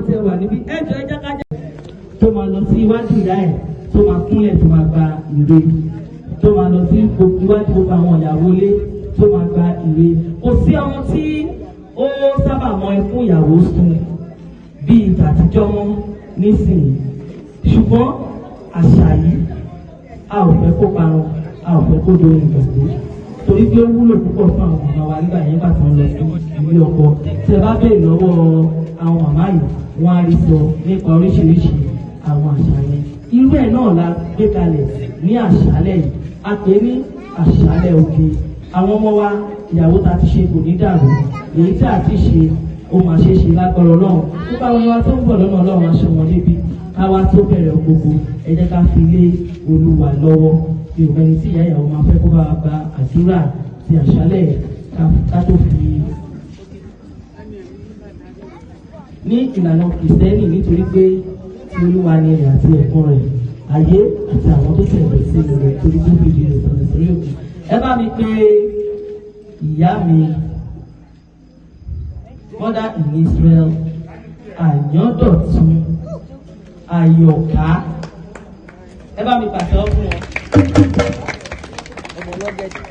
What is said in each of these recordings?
tí ẹ wà níbí, ẹ jọ̀ọ́, ẹ jẹ́ ká jẹ́ tó máa lọ sí iwájú ìyá ẹ̀, tó máa kúnlẹ̀, tó máa gba ire, tó máa lọ sí iwájú gbogbo àwọn ìyàwó ilé, tó máa gba ire. Kò sí ọmọ tí ó sábà mọ ẹkún ìyàwó sun bíi tàtijọ́ mọ́ nísìnyí, ṣùgbọ́n àṣà yìí, a ò fẹ́ kó parun, a ò fẹ́ kó dohun ìgbàgbé, torí pé ó wúlò púpọ̀ fún àwọn màmá wa nígbà yẹn bá tán lọ sí ilé ọkọ. Tí ẹ bá béèrè lọ́wọ́ àwọn màmá yìí, wọ́n á rí sọ nípa oríṣiríṣi àwọn àṣà yẹn. Irú ẹ̀ náà la gbé kalẹ̀ ní àṣálẹ̀ yìí. A pè é ní àṣálẹ̀ oge. Àwọn ọmọ wa, ìyàwó ta ti ṣe kò ní dàrú, èyí tí a ti ṣe, ó máa ṣe é ṣe lágbára Ọlọ́run. Nípa àwọn ẹwà tó ń bọ̀ lọ́nà, Ọlọ́run aṣọ wọn níbi káwá tó bẹ̀rẹ̀ gbogbo. Ẹ jẹ́ ká fi lé Olúwa lọ́wọ́. Mi ò mẹ́ni tí ìyá ìyàwó máa fẹ́ kó bá wa gba àdúrà ti àṣálẹ̀ ká tó fi ní ìlànà Kìrìsìtẹ́nì, nítorí pé tí Olúwa ni ilẹ̀ àti ẹ̀kún rẹ̀, ayé àti àwọn tó tẹ̀lé sí rẹ̀, torí tó fìdí rẹ̀ sọ̀rọ̀ sórí òkè. Ẹ bá mi pé ìyá mi, mother in Israel, Àyándọ̀tun Àyọ̀ká, ẹ bá mi pàtẹ́wọ́ fún wọn. Ọmọ ọlọ́gẹ̀dẹ̀.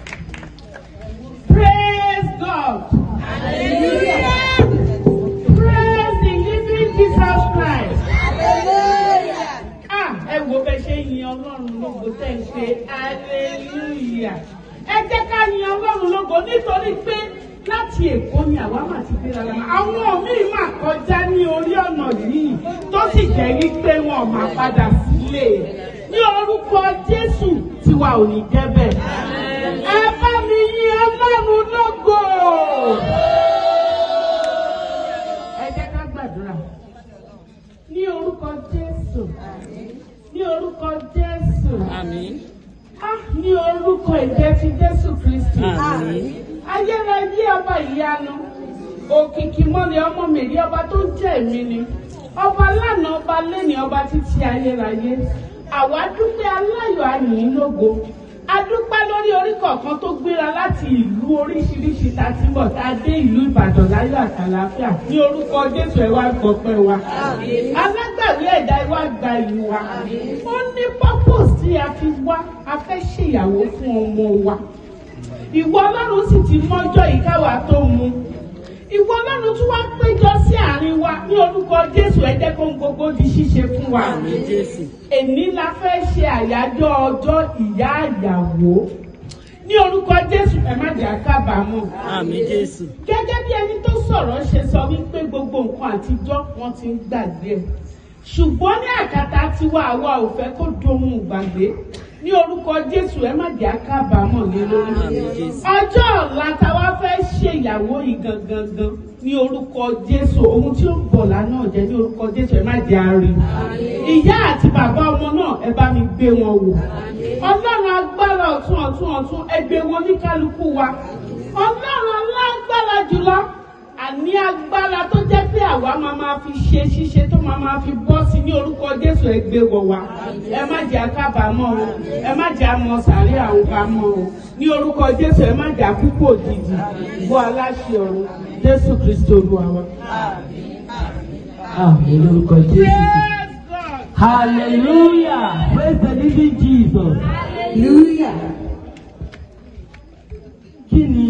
Praise God. Hallelujah. Praise the living Jesus Christ. Hallelujah. Ah, ẹ wo bẹ ṣe yin Ọlọ́run lógo, tẹ́ ń ṣe hallelujah. Ẹ jẹ́ ká yin Ọlọ́run lógo, nítorí pé láti Èkó ni àwa máa ti gbéra lọ. Àwọn míì máa kọjá ní orí ọ̀nà yìí, tó sì jẹ́ wípé wọn ò máa padà sílé. Ní orúkọ Jésù, tiwa ò ní jẹ́ bẹ́ẹ̀. Ẹ bá mi yin Ọlọ́run lógo. Ẹ jẹ́ ká gbàdúrà. Ní orúkọ Jésù. Ní orúkọ Jésù. Àmín. Ah, ní orúkọ ìjẹ́ ti Jésù Kristi. Àmín. Ayérayé, ọba ìyanu, òkìkí mọ́lẹ̀, ọmọ mèrí, ọba tó ń jẹ́ èmi ni. Ọba lánàá, ọba lẹ́ni, ọba títí ayérayé. Àwa dúpẹ́, aláyọ̀, àyìn lógo. A dúpẹ́ lórí orí kọ̀ọ̀kan tó gbéra láti ìlú oríṣiríṣi tá a ti bọ̀, tá a dé ìlú Ìbàdàn láyọ̀ àtàlàáfíà. Ní orúkọ Jésù, ẹ wá gbọpẹ́ wa. Alágbàwí ẹ̀dá, ẹ wá gba ìlú wa. Ó ní purpose tí a fi wá, a fẹ́ ṣèyàwó fún ọmọ wa. Ìwọ Ọlọ́run sì ti mọ́jọ́ yìí káwa tó mu. Ìwọ Ọlọ́run tún wá péjọ sí àárín wa. Ní orúkọ Jésù, ẹ jẹ́ kó ń gbogbo di ṣíṣe fún wa. Àmín, Jésù. Èní la fẹ́ ṣe àyájọ́ ọjọ́ ìyá ìyàwó. Ní orúkọ Jésù, ẹ má jẹ́ kábàámọ̀. Àmín, Jésù. Gẹ́gẹ́ bí ẹni tó sọ̀rọ̀ ṣe sọ wípé gbogbo nǹkan àtijọ́, wọ́n ti ń gbàgbé ẹ̀, ṣùgbọ́n ní àkàtà tiwa, àwa ò fẹ́ kó dohun ìgbàgbé. Ní orúkọ Jésù, ẹ má jẹ́ kábàámọ̀ lé lórí. Àmín, Jésù. Ọjọ́ ọ̀la táwa fẹ́ ṣèyàwó yìí gangan gan, ní orúkọ Jésù, ohun tí ó ń bọ̀ lánàá jẹ́, ní orúkọ Jésù, ẹ má jẹ́ àárín. Ìyá àti bàbá ọmọ náà, ẹ bá mi gbé wọn wò. Ọlọ́run agbára ọ̀tún ọ̀tún ọ̀tún, ẹ gbé wọn ní kálukú wa. Ọlọ́run alágbára jùlọ, àní agbára tó jẹ́ pé àwa máa máa fi ṣe ṣíṣe, tó máa máa fi bọ́ sí, ní orúkọ Jésù, ẹ gbé wọ̀ wá. Ẹ má jẹ́ àkábàámọ̀ o, ẹ má jẹ́ àmọ́ sàárẹ̀ àwọn pamọ́ o. Ní orúkọ Jésù, ẹ má jẹ́ àkúkú òjijì. Bọ́ aláṣẹ ọ̀run, Jésù Kristi Olúwa wa. Àmín lórúkọ Jésù. Praise God. Hallelujah. Praise the living Jesus. Hallelujah. Kí ni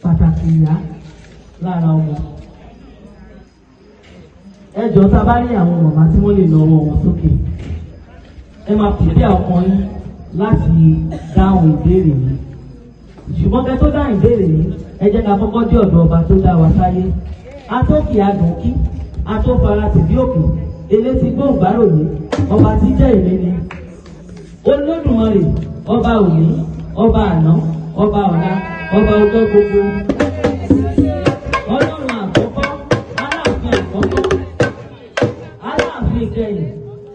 pàtàkì ìyá lára ọmọ? Ẹ jọ̀ọ́, tá a bá rí àwọn màmá tí wọ́n lè na ọwọ́ wọn sókè, ẹ máa pèpè ọkàn yín láti dáhùn ìbéèrè yìí. Ṣùgbọ́n kẹ́ tó dáhùn ìbéèrè yìí, ẹ jẹ́ ká kọ́kọ́ dé ọ̀dọ̀ ọba tó dá wa sáyé. Atókì adùnkí, atófara tìbí òkè, elétí gbóǹgbáròyé, ọba tí jẹ́ èmi ni. Olódùmarè, ọba òní, ọba àná, ọba ọ̀la, ọba ọjọ́ gbogbo. Ọlọ́run àkọ́kọ́, Aláàfin àkọ́kọ́, Aláàfin ìkẹyìn,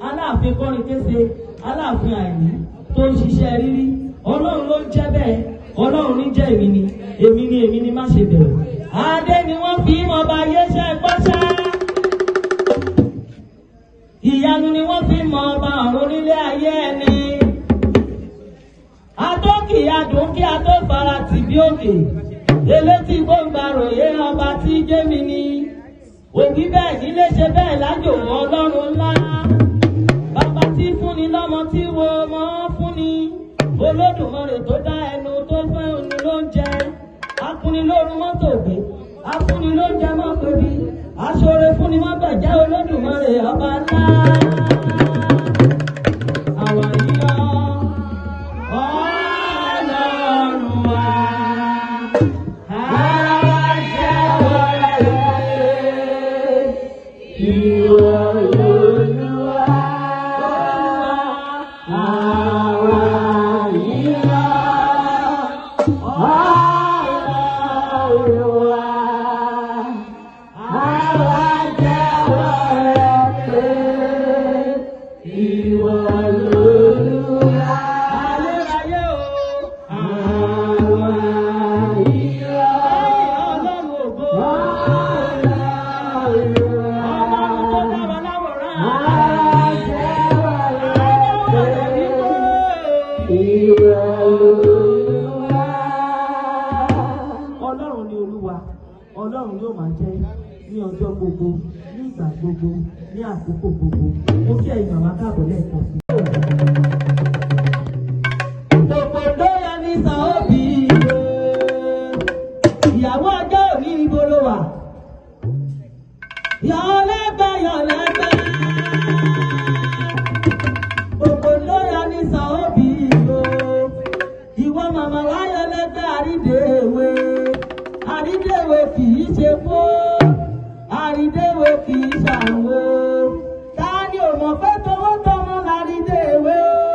Aláàfin kọ́rin kése, Aláàfin àìní tó ń ṣiṣẹ́ rírí. Ọlọ́run ló ń jẹ́ bẹ́ẹ̀. Ọlọ́run ní jẹ́ èmi ni, èmi ni, èmi ni, má ṣe bẹ̀rù. Adé ni wọ́n fi mọ̀ bá yéṣẹ́ gbọ́ṣá. Ìyanu ni wọ́n fi mọ ọba ọ̀run nílé ayé ẹni. Atókì adùn kí a tó fara tì bí òkè. Elétí gbóngbàròyé, ọba tí jẹ́mi ni. Òwí bẹ́ẹ̀ nílé ṣe bẹ́ẹ̀ lájò Ọlọ́run ńlá. Bàbá tí fúnni lọ́mọ tí wo mọ́ fúnni. Olódùmarè tó dá ẹnu tó fẹ́ òní ló ń jẹ. Akúni lóru mọ́tò gbé. Afúnni ló ń jẹ mọ́ pébi. Aṣọre fúnni mọ́ bàjẹ́ Olódùmarè ọba ńlá. Àwọn yíyọ Ọlọ́run wa. Àwa jẹ́wọ́ rẹ̀ ìwọ l'Olúwa. Àwa yíyọ Ọlọ́run wa. Àwa jẹ́wọ́ rẹ̀ pé ìwọ l'Olúwa. Ayérayé o. Àwa yíyọ Ọlọ́run ògo. Ọlọ́run tó dá wa láwòrán. Àwa jẹ́wọ́ rẹ̀ pé ìwọ l'Olúwa. Ọlọ́run ni Olúwa, Ọlọ́run yóò máa jẹ́ ní ọjọ́ gbogbo, ní ìgbà gbogbo, ní àkókò gbogbo. Mo kí ẹ̀yin màmá káàbọ̀ lẹ́ẹ̀kan sí. Òpòdó yẹn ní Sàóbì o. Ìyàwó ọjọ́ òní ibo ló wà? Yọ̀ọ́lẹ́gbẹ́ yọ̀ọ́lẹ́gbẹ́. Òpòdó yẹn ní Sàóbì o. Ìwọ màmá wáyọ̀ lẹ́gbẹ́ àrídéwé. Àrídéwé kì í ṣe kó. Àrídéwé kì í ṣàwó. Ta ni ò mọ̀ pé tọwọ́ tọmọ lárídéwé o?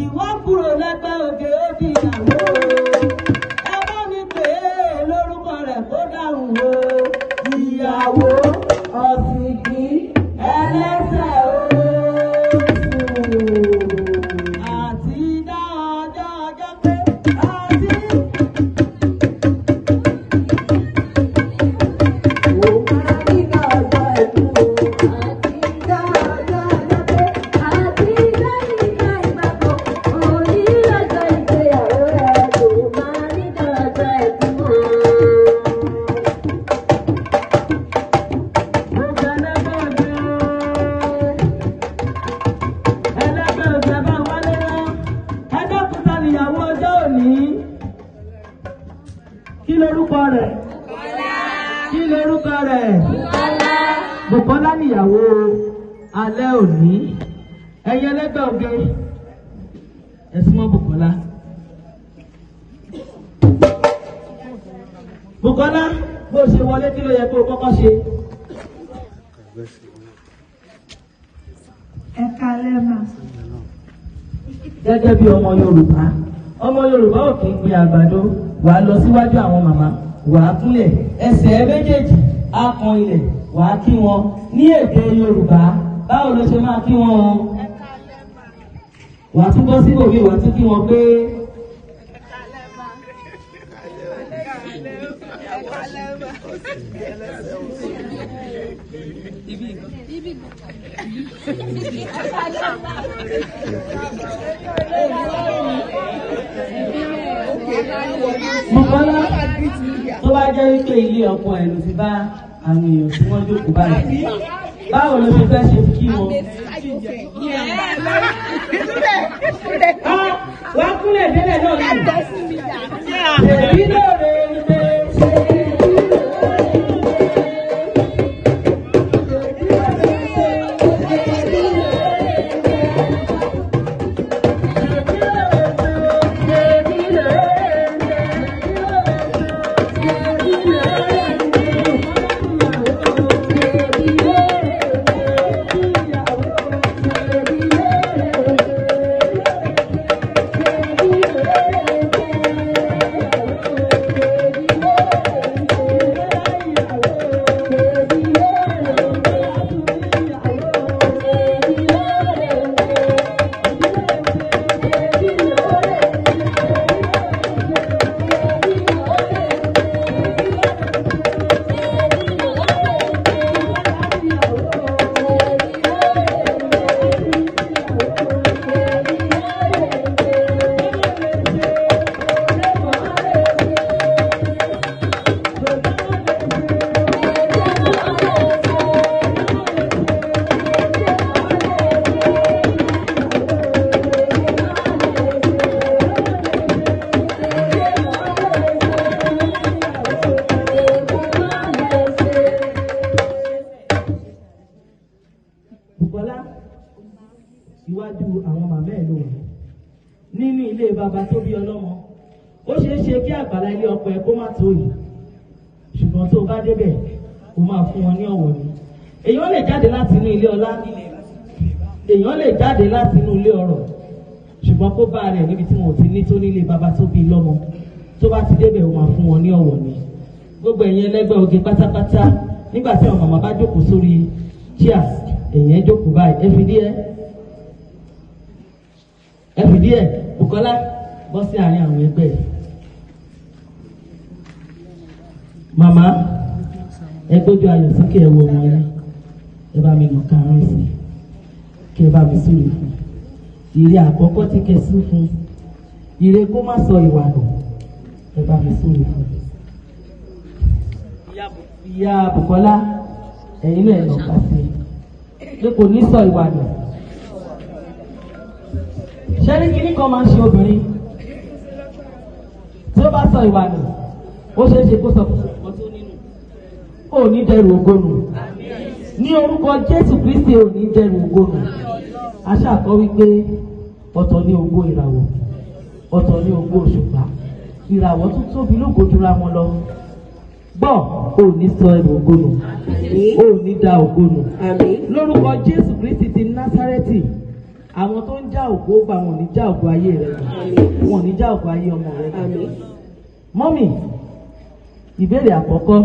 Ìwọ kúrò lẹ́gbẹ́ òkè ó di ìyàwó o. Ẹ bá mi pè é lórúkọ rẹ̀ kó dáhùn o. Ìyàwó ọ̀sìnkì ẹlẹ́sẹ̀ oṣù. Àti dá ọjọ́ ọjọ́ pé àti. Gbogbo ẹlẹ́gbẹ́ òde. Ẹlẹ́gbẹ́ òde bá wálé rán. Ẹjọ́kúta nìyàwó ọjọ́ òní. Kí lorúkọ rẹ̀? Kí lorúkọ rẹ̀? Bùkọ́lá nìyàwó alẹ́ òní. Ẹ̀yin ẹlẹ́gbẹ́ òde. Ẹ súnmọ́ Bùkọ́lá. Bùkọ́lá, bó ṣe wọlé kí ló yẹ kó o kọ́kọ́ ṣe? Ẹ káalẹ́ mà. Gẹ́gẹ́ bí ọmọ Yorùbá, ọmọ Yorùbá ò kì í gbin àgbàdo. Wàá lọ síwájú àwọn màmá, wàá kúnlẹ̀, ẹsẹ̀ ẹ méjèèjì á kan ilẹ̀, wàá kí wọn ní èdè Yorùbá. Báwo ló ṣe máa kí wọn o? Wàá tún bọ́ síbòmí, wàá tún kí wọn pé Bùkọ́lá, tó bá jẹ́ wípé ilé ọkọ ẹ̀ ló ti bá àwọn èèyàn tí wọ́n jókòó báyìí, báwo ló ṣe fẹ́ ṣe kí wọn? Ah, wàá kúnlẹ̀ délẹ̀ náà ni. Ṣèbí lóore ń gbé. Bùkọ́lá, iwájú àwọn màmá ẹ̀ ló wà nínú ilé bàbá tó bí ọlọ́mọ. Ó ṣeé ṣe kí àgbàlá ilé ọkọ ẹ kó má tó yìí, ṣùgbọ́n tó o bá débẹ̀ o máa fún wọn ní ọ̀wọ̀ ni. Èèyàn lè jáde láti inú ilé ọlá, èèyàn lè jáde láti inú ilé ọrọ̀, ṣùgbọ́n kó bá rẹ̀ níbi tí wọn ò ti ní tó nílé bàbá tó bí lọ́mọ, tó bá ti débẹ̀ o máa fún wọn ní ọ̀wọ̀ ni. Gbogbo ẹ̀yin ẹlẹ́gbẹ́ oge pátápátá, nígbà tí àwọn màmá bá jókòó sórí chair, ẹ̀yin ẹ jókòó báyìí, ẹ fi díẹ̀, ẹ fi díẹ̀. Bùkọ́lá, bọ́ sí àárín àwọn ẹgbẹ́ yìí. Màmá, ẹ gbójú ayọ̀ sókè, ẹ wo ọmọ yín, ẹ bá mi nà kàrún sí kí ẹ bá mi súre fún ire àkọ́kọ́ tí kẹ sú fún ire kó má sọ ìwà nù, ẹ bá mi súre fún. Ìyá Bùkọ́lá, ẹ̀yin náà ẹ̀ nà ká sí i pé kò ní sọ ìwà nù. Ṣẹ́rí kínní kan máa ń ṣe obìnrin tí ó bá sọ ìwà nù, ó ṣeé ṣe kó sọ kó tó nínú. Ó ní dẹrù ògo nù ní orúkọ Jésù Kristi, ò ní dẹrù ògo nù. Aṣáàkọ́ wípé ọ̀tọ̀ ní ògo ìràwọ̀, ọ̀tọ̀ ní ògo òṣùpá, ìràwọ̀ tún tóbi lógo jura wọn lọ. Gbọ́, ò ní sọ ẹrù ògo nù, ò ní da ògo nù lórúkọ Jésù Kristi ti Násárẹ́tì. Àwọn tó ń já ògo gbà, wọn ò ní já ògo ayé rẹ nù, wọn ò ní já ògo ayé ọmọ rẹ nù. Mọ́mì, ìbéèrè àkọ́kọ́,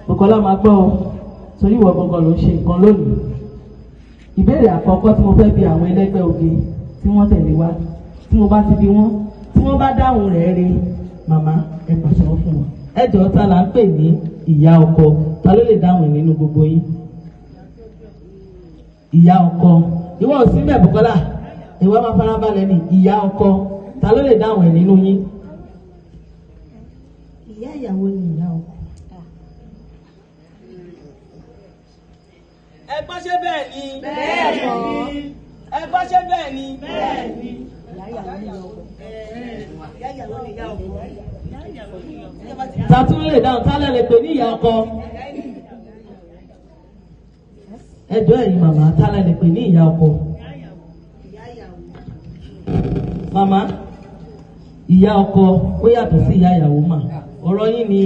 Bùkọ́lá máa gbọ́ ọ torí ìwọ gangan ló ń ṣe nǹkan lónìí. Ìbéèrè àkọ́kọ́ tí mo fẹ́ bi àwọn ẹlẹ́gbẹ́ oge tí wọ́n tẹ̀lé wá, tí mo bá ti bi wọ́n, tí wọ́n bá dáhùn rẹ̀ rí, màmá ẹ pàṣẹ fún wọn. Ẹ jọ̀ọ́, ta là ń pè ní ìyá ọkọ? Ta ló lè dáhùn ẹ̀ nínú gbogbo yín? Ìyá ọkọ, ìwọ ò sí mẹ́ Bùkọ́lá, ìwọ máa farabalẹ̀ ní ìyá ọkọ. Ta ló lè dáhùn ẹ̀ nínú yín? Ìyá ìyàwó ni ìyá ọkọ. Ẹ gbọ́, ṣé bẹ́ẹ̀ ni? Bẹ́ẹ̀ ni. Ẹ gbọ́, ṣé bẹ́ẹ̀ ni? Bẹ́ẹ̀ ni. Ìyá ìyàwó ni ìyá ọkọ. Ìyá ìyàwó ni ìyá ọkọ. Ta tún lè dáhùn? Ta lẹ lè pè ní ìyá ọkọ? Ẹ jọ̀ọ́, ẹ̀yin màmá, ta lẹ lè pè ní ìyá ọkọ? Màmá, ìyá ọkọ ó yàtọ̀ sí ìyá ìyàwó mà. Ọ̀rọ̀ yín ni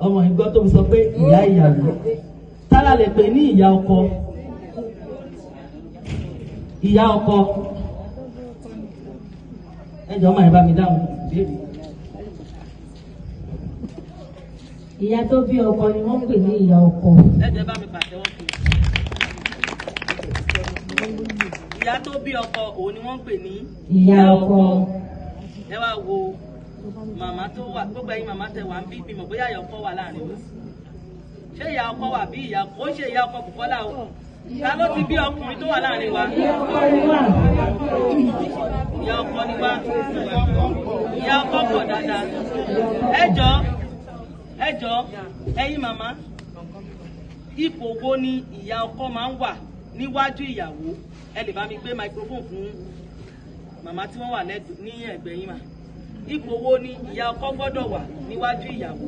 ọmọ ìgbọ́ tó fi sọ pé ìyá ìyàwó. Ta la lè pè ní ìyá ọkọ? Ìyá ọkọ, ẹ jọ̀ọ́ máa ẹ bá mi dáhùn ìbéèrè. Ìyá tó bí ọkọ ni wọ́n ń pè ní ìyá ọkọ. Ẹ jẹ́ bá mi pàtẹ́wọ́ fún un. Ìyá tó bí ọkọ, òun ni wọ́n ń pè ní Ìyá ọkọ. Ẹ wá wo màmá tó wà, gbogbo ẹ̀yin màmá tẹ wà ń bí bímọ, bóyá ìyá ọkọ wà láàrin wa. Ṣé ìyá ọkọ wà bí ìyá ó ṣe ìyá ọkọ Bùkọ́lá o? Ta ló ti bí ọkùnrin tó wà láàrin wa? Ìyá ọkọ ni wà. Ìyá ọkọ ni wá. Ìyá ọkọ pọ̀ dáadáa. Ẹ jọ̀ọ́, ẹ jọ̀ọ́, ẹ̀yin màmá, ipò wo ni ìyá ọkọ máa ń wà níwájú ìyàwó? Ẹ lè bá mi gbé microphone fún màmá tí wọ́n wà ní ẹ̀gbẹ́ yín mà. Ipò wo ni ìyá ọkọ gbọ́dọ̀ wà níwájú ìyàwó?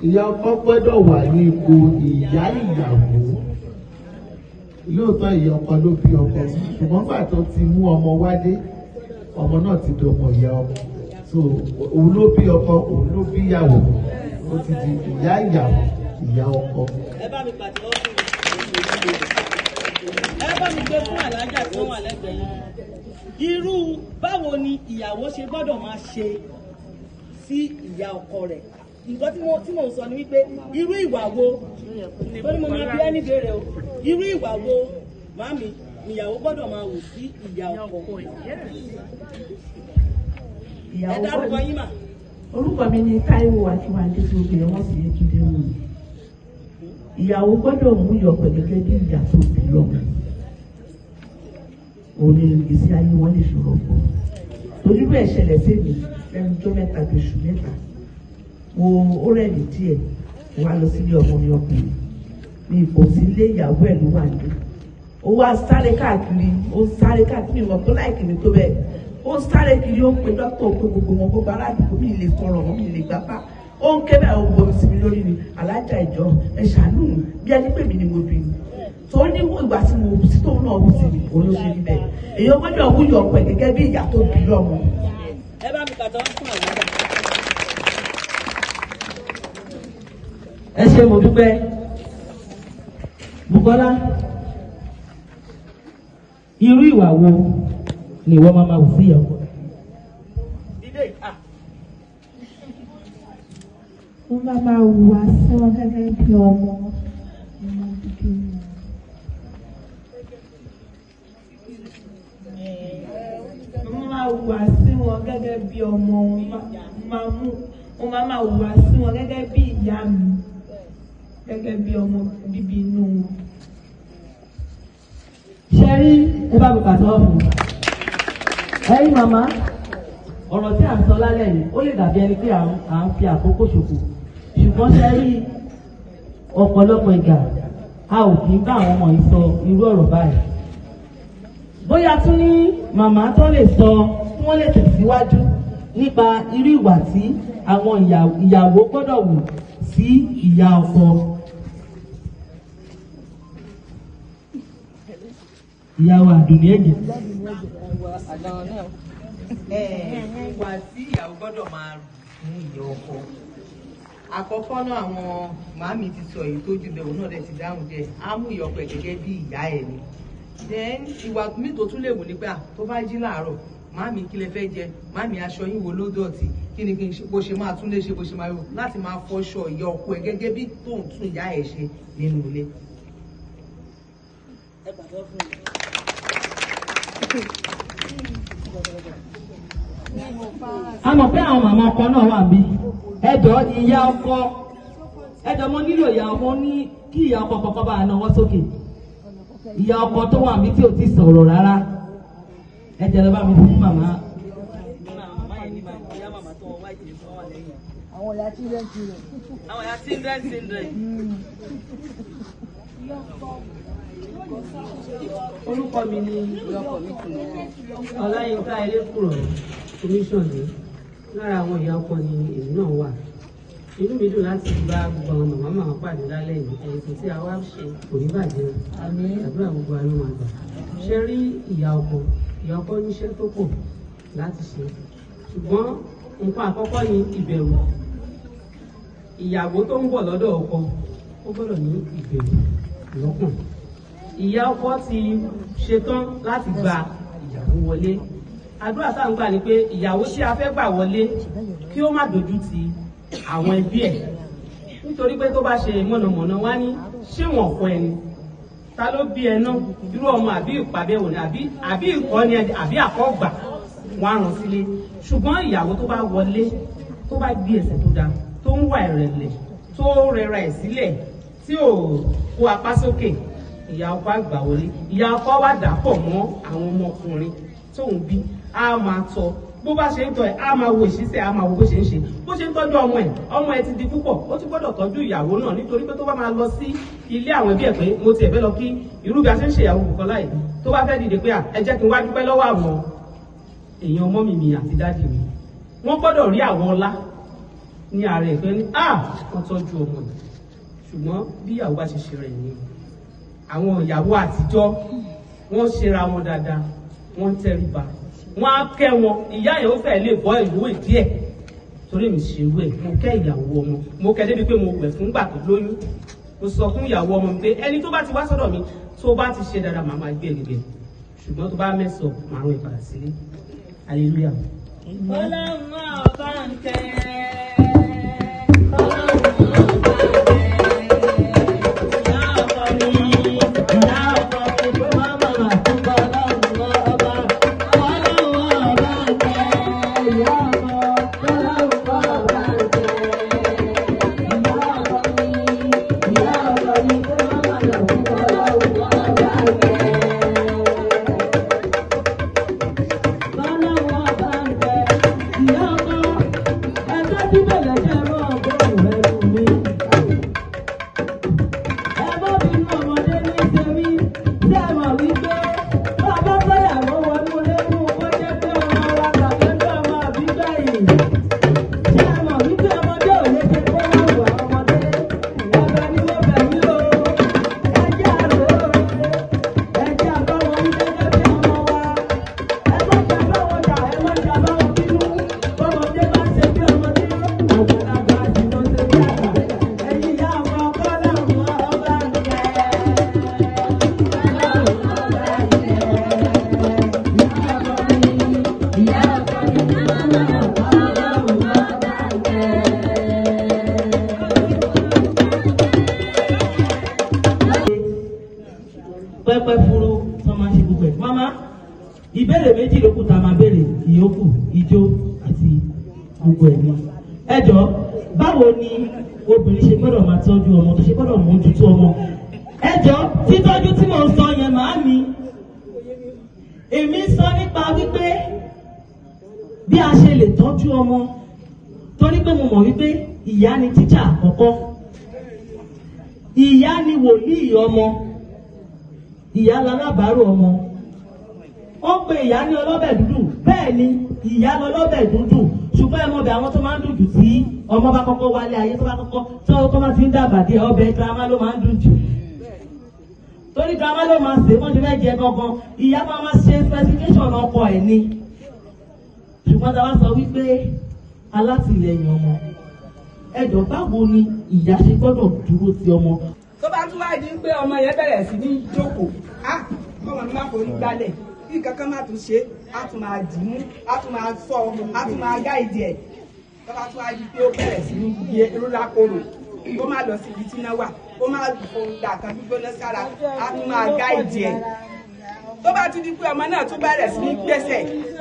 Ìyá ọkọ gbọ́dọ̀ wà ní ipò ìyá ìyàwó. Lóòótọ́, ìyá ọkọ ló bí ọkọ, ṣùgbọ́n gbà tó ti mú ọmọ wálé, ọmọ náà ti dọmọ ìyá ọkọ. So òun ló bí ọkọ, òun ló bí ìyàwó, ó ti di ìyá ìyàwó, ìyá ọkọ. Ẹ bá mi pàtẹ́wọ́ fún mi. Ẹ bá mi gbé fún alájà tí wọ́n wà lẹ́gbẹ̀ẹ́ yín. Irú báwo ni ìyàwó ṣe gbọ́dọ̀ máa ṣe sí ìyá ọkọ rẹ̀? Nǹkan tí mo ń sọ ni wípé irú ìwà wo, torí mo máa bí ẹni béèrè o, irú ìwà wo, màmí, ìyàwó gbọ́dọ̀ máa wù sí ìyá ọkọ? Ẹ Ìyàwó dárúkọ gbọ́dọ̀. yín mà. Orúkọ mi ni Táíwò Akínwándé tí obìnrin wọn sì Yétúndé wù mí. Ìyàwó gbọ́dọ̀ mú ìyọkọ gẹ́gẹ́ bí ìyá tó bí lọ́mọ. Òun ni ìgbésí ayé wọn lè ṣòro pọ̀. Torí bẹ́ẹ̀ ṣẹlẹ̀ sí mi lẹ́nu tó mẹ́ta bí oṣù mẹ́ta. Mo ó rẹ̀ mí díẹ̀, mo wá lọ sílé ọmọ mi ọkùnrin. Mi kò sí ilé, ìyàwó ẹ̀ ló wà ní. Ó wá sáré káàkiri, ó sáré káàkiri, mi mọ̀ tó láìkì mi tó bẹ́ẹ̀. Ó sáré kiri, ó pe dókítà, ó pe gbogbo wọn, gbogbo aládùúgbò, mi lè sọ̀rọ̀ mọ́, mi lè gbapá. Ó Ó ń ké báyìí, ó ń bomi sí mi lórí ni, alájà ìjọ ẹ ṣàánú mi, bí ẹni pè mí ni mo bí ni. Tó ní ìgbà tí mo sí tóun náà wù sí mi, òun ló ṣe rí bẹ́ẹ̀. Èèyàn gbọ́dọ̀ wúyọ̀ ọkọ ẹ̀ gẹ́gẹ́ bí ìyá tó bí lọ́mọ. Ẹ bá mi kàtọ́ fún àlàáfíà. Ẹ ṣé, mo dúpẹ́. Bùkọ́lá, irú ìwà wo ni ìwọ máa ma wù sí ìyàwó? Mo máa máa hùwà sí wọn gẹ́gẹ́ bí ọmọ ọmọ bíbí mi. Mo máa hùwà sí wọn gẹ́gẹ́ bí ọmọ. Máa mú mo máa máa hùwà sí wọn gẹ́gẹ́ bí ìyá mi, gẹ́gẹ́ bí ọmọ bíbí inú wọn. Ṣe rí, ẹ bá mi pàtẹ́wọ́ fún un. Ẹ̀yin màmá, ọ̀rọ̀ tí à ń sọ lálẹ́ yìí, ó lè dàbí ẹni pé à ń fi àkókò ṣòfò, ṣùgbọ́n ṣe rí, ọ̀pọ̀lọpọ̀ ìgbà a ò kì í bá àwọn ọmọ yìí sọ irú ọ̀rọ̀ báyìí. Bóyá tún ní màmá tó lè sọ tí wọ́n lè tẹ̀síwájú nípa irú ìwà tí àwọn ìyàwó gbọ́dọ̀ wù sí ìyá ọkọ. Ìyàwó Àdùnní ẹ̀jẹ̀. Ìwà tí ìyàwó gbọ́dọ̀ máa rù fún ìyá ọkọ. Àkọ́kọ́ náà, àwọn màámi ti sọ èyí tó jù bẹ́ẹ̀, òun náà dẹ̀ ti dáhùn díẹ̀. Á mú ìyá ọkọ ẹ̀ gẹ́gẹ́ bí ìyá ẹ̀ ni. Then ìwà míì tó tún lè wù ní pé à tó bá jí láàárọ̀, "Màámi, kí lẹ fẹ́ jẹ? Màámi, aṣọ yín wo ló dọ̀tí? Kí ni kí n ṣe?" Bó ṣe máa tún lè ṣe, bó ṣe máa yọ láti máa fọṣọ ìyá ọkọ ẹ̀ gẹ́gẹ́ bí tóun tún ìyá ẹ̀ ṣe nínú ilé. Ẹ pàtẹ́wọ́ fún mi. A mọ̀ pé àwọn màmá ọkọ náà wà bí. Ẹjọ́, ìyá ọkọ, ẹjọ́, mo nílò ìyá ọkọ ní kí ìyá ọkọ kọ́kọ́ bá a nawọ́ sókè. Ìyá ọkọ tó wà mí tí ò ti sọ̀rọ̀ rárá, ẹ jẹ́ lọ bá mi fún màmá. Àwọn ìyá children children. Àwọn ìyá children children. Orúkọ mi ni Ọláyínká Elékùrọ̀ Commission ní. Lára àwọn ìyá ọkọ ni èmi náà wà. Inú mi dùn láti bá gbogbo àwọn màmá màmá pàdé lálẹ́ yìí. Ẹ̀yìn tí a wá ṣe kò ní bàjẹ́ o, àdúrà gbogbo wa ló máa gbà. Ṣé rí ìyá ọkọ, ìyá ọkọ níṣẹ́ tó pọ̀ láti ṣe, ṣùgbọ́n nǹkan àkọ́kọ́ ni ìbẹ̀rù. Ìyàwó tó ń bọ̀ lọ́dọ̀ ọkọ, ó gbọ́dọ̀ ní ìbẹ̀rù lọ́kàn. Ìyá ọkọ ti ṣetán láti gba ìyàwó wọlé. Àdúrà tá à ń gbà ni pé ìyàwó tí a fẹ́ gbà wọlé, kí ó má dojú ti àwọn ẹbí ẹ̀, nítorí pé tó bá ṣe mọ̀nàmọ́ná, wá ní ṣé wọn kọ ẹni ta ló bí ẹ náà, irú ọmọ àbí ìpàbẹ òní àbí ìkọ́ni àbí àkọ́gbà wọn á rán sílé. Ṣùgbọ́n ìyàwó tó bá wọlé, tó bá gbé ẹsẹ̀ tó dáa, tó ń wà ìrẹ̀lẹ̀, tó rẹra ẹ̀ sílẹ̀, tí ò kó apá sókè, ìyá ọkọ àgbà wọlé. Ìyá ọkọ wá dà pọ̀ mọ́ àwọn ọmọkùnrin tóun bí, á máa tọ́. Bó bá ṣe ń tọ́ ẹ̀, á máa wo ìṣísẹ̀, á máa wo bó ṣe ń ṣe, bó ṣe ń tọ́jú ọmọ ẹ̀. Ọmọ ẹ̀ ti di púpọ̀, ó tún gbọ́dọ̀ tọ́jú ìyàwó náà, nítorí pé tó bá máa lọ sí ilé àwọn ẹbí ẹ̀ pé mo tiẹ̀ fẹ́ lọ kí irú bí a ṣe ń ṣèyàwó Bùkọ́lá yìí, tó bá fẹ́ dìde pé à ẹ jẹ́ kí n wá dúpẹ́ lọ́wọ́ àwọn èèyàn ọmọ mi mi àti daddy mi, wọ́n gbọ́dọ̀ rí àwọn ọlá ní ara ẹ̀ pé ní à wọ́n tọ́jú ọmọ yìí. Ṣùgbọ́n bí ìyàwó bá ṣe ṣe rẹ̀ ni o. Àwọn ìyàwó àtijọ́, wọ́n ṣera wọn dáadáa, wọ́n ń tẹríba, wọ́n á kẹ́ wọn. Ìyá yẹn ó fẹ́ lè bọ́ ìlú ìdí ẹ̀, torí mi ṣe irú ẹ̀. Mo kẹ́ ìyàwó ọmọ, mo kẹ́ débi pé mo wẹ̀ fún gbà tó lóyún. Mo sọ fún ìyàwó ọmọ mi pé ẹni tó bá ti wá sọ́dọ̀ mi, tó bá ti ṣe dáadáa, màá máa gbé ẹ gẹ́gẹ́, ṣùgbọ́n tó bá mẹ́sàn, màá rán ẹ padà sílé. Hallelujah. Ọlọ́run ọba ń tẹ́. Ọlọ́run ọba ń tẹ́. Ìyá ọkọ mi, ìyá ọkọ mi, kó má màmá túbọ̀. Ọlọ́run ọba. Ọlọ́run ọba ń tẹ́. Ìyá ọkọ, ọlọ́run ọba ń tẹ́. Ìyá ọkọ mi, ìyá ọkọ mi, kó má màmá túbọ̀. Ọlọ́run ọba ń tẹ́. Ọlọ́run ọba ń tẹ́. Ìyá ọkọ, ẹgbẹ́ tí bẹ̀rẹ̀ jẹ́ mọ́ ọgọ́rùn-ún ẹrù mi. Ẹ má bínú, ọmọdé ní tèmi tí ẹ mọ̀ wípé bàbá fẹ́yàwó wọnú lẹ́nu, kó jẹ́ pé ọmọ wa tàbí ọmọ àbígbẹ̀yìn. Ṣé ẹ mọ̀ wípé ọmọdé ò lè ṣe pẹ́pẹ́ fúru tó máa ń ṣe gbogbo ẹ̀. Màmá, ìbéèrè méjì ló kù tá a máa béèrè, ìyókù ijó àti gbogbo ẹ̀ ni. Ẹ jọ, báwo ni obìnrin ṣe gbọ́dọ̀ máa tọ́jú ọmọ, tó ṣe gbọ́dọ̀ mójútó ọmọ? Ẹ jọ, títọ́jú tí mò ń sọ yẹn, màámi, èmi sọ nípa wípé bí a ṣe lè tọ́jú ọmọ, torí pé mo mọ̀ wípé ìyá ni tíṣà àkọ́kọ́, ìyá ni wòlíì ọmọ, ìyá lalábàárò ọmọ. Ó pe ìyá ní ọlọ́bẹ̀ dúdú, bẹ́ẹ̀ ni ìyá lọlọ́bẹ̀ dúdú, ṣùgbọ́n ẹ mọ̀ bẹ̀ àwọn tó máa ń dùn jù tí ọmọ bá kọ́kọ́ wálé ayé, tó bá kọ́kọ́ tó bá ti ń dàgbà díẹ̀, ọbẹ̀ girama ló máa ń dùn jù, torí girama ló máa sè é wọ́n ti fẹ́ jẹ gangan. Ìyá máa máa ṣe specification ọkọ ẹ̀ ni. Ṣùgbọ́n tá a bá sọ wípé alátìlẹyìn ọmọ, ẹ jọ̀ọ́, báwo ni ìyá ṣe gbọ́dọ̀ dúró ti ọmọ? Tó bá tún wá di pé ọmọ yẹn bẹ̀rẹ̀ sí ní jókòó, á kọ́mọ mi má forí gbálẹ̀, kí kankan má tún ṣe, á tún máa dì í mú, á tún máa sọ, á tún máa gáìdì ẹ̀. Tó bá tún wá di pé ó bẹ̀rẹ̀ sí ní gbé rúlákòrò, kó má lọ síbi tí náà wà, kó má dà kan gbígbóná sára, á tún máa gáìdì ẹ̀. Tó bá tún di pé ọmọ náà tún bẹ̀rẹ̀ sí ní gbèsè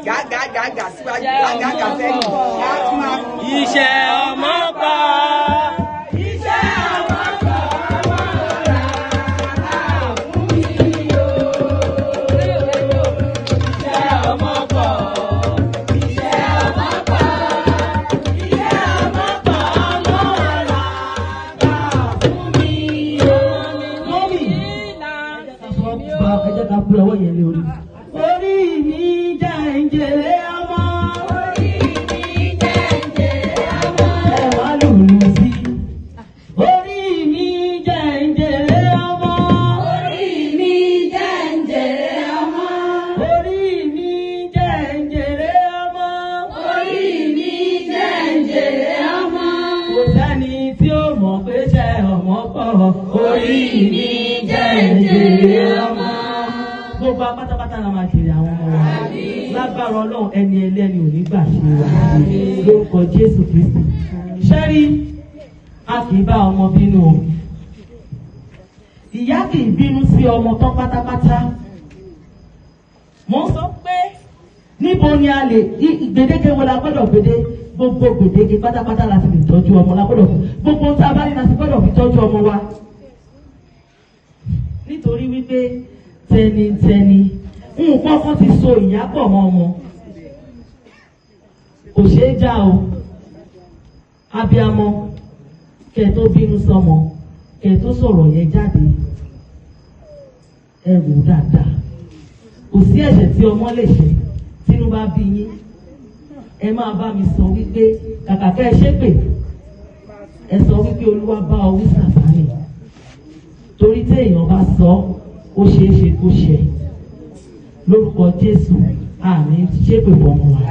gàgàgàgà síwájú, gàgàgà sẹ́yìn, á tún máa. Iṣẹ́ ọmọ pa. Iṣẹ́ ọmọ pa ọmọ rà fún mi o. Iṣẹ́ ọmọ pọ̀. Iṣẹ́ ọmọ pọ̀. Iṣẹ́ ọmọ pọ̀ ọmọ rà fún mi o. Mọ́mì, ẹ jẹ́ ká pé ọwọ́ yẹn lé orí. Orí mi jẹ́ ń jèrè ọmọ. Orí mi jẹ́ ń jèrè ọmọ. Ẹ wá lùlù sí. Orí mi jẹ́ ń jèrè ọmọ. Orí mi jẹ́ ń jèrè ọmọ. Orí mi jẹ́ ń jèrè ọmọ. Orí mi jẹ́ ń jèrè ọmọ. Kò sẹ́ni tí ó mọ̀ pé ṣe ọmọ pọ̀. Orí mi jẹ́ ń jèrè ọmọ. Gbogbo apátápátá la máa jèrè àwọn ọmọ wa. Lágbára Ọlọ́run, ẹni ẹlẹ́ni ò ní gbà ṣe wa. Lórúkọ Jésù Kristi. Ṣẹ́rí, a kì í bá ọmọ bínú o. Ìyá kì í bínú sí ọmọ tán pátápátá. Mo ń sọ pé níbo ni a lè gbèdéke wo la gbọ́dọ̀ gbèdé, gbogbo gbèdéke pátápátá la ti lè tọ́jú ọmọ, la gbọ́dọ̀ gbogbo ohun tí a bá ní la ti gbọ́dọ̀ fi tọ́jú ọmọ wa. Nítorí wípé tẹnitẹni nǹkan kan ti so ìyá pọ̀ mọ́ ọmọ, kò ṣeé já o. Abiamọ, kẹ́ tó bínú sọmọ, kẹ́ tó sọ̀rọ̀ yẹn jáde, ẹ wò dáadáa. Kò sí ẹ̀ṣẹ̀ tí ọmọ lè ṣe tínú bá bí yín, ẹ máa bá mi sọ wípé kàkà kẹ́ ẹ ṣépè, ẹ sọ wípé Olúwa bá ọ wí Sàtánì, torí tí èèyàn bá sọ, ó ṣeé ṣe kó ṣe. Lórúkọ Jésù, àní ṣépè fọmọ wa,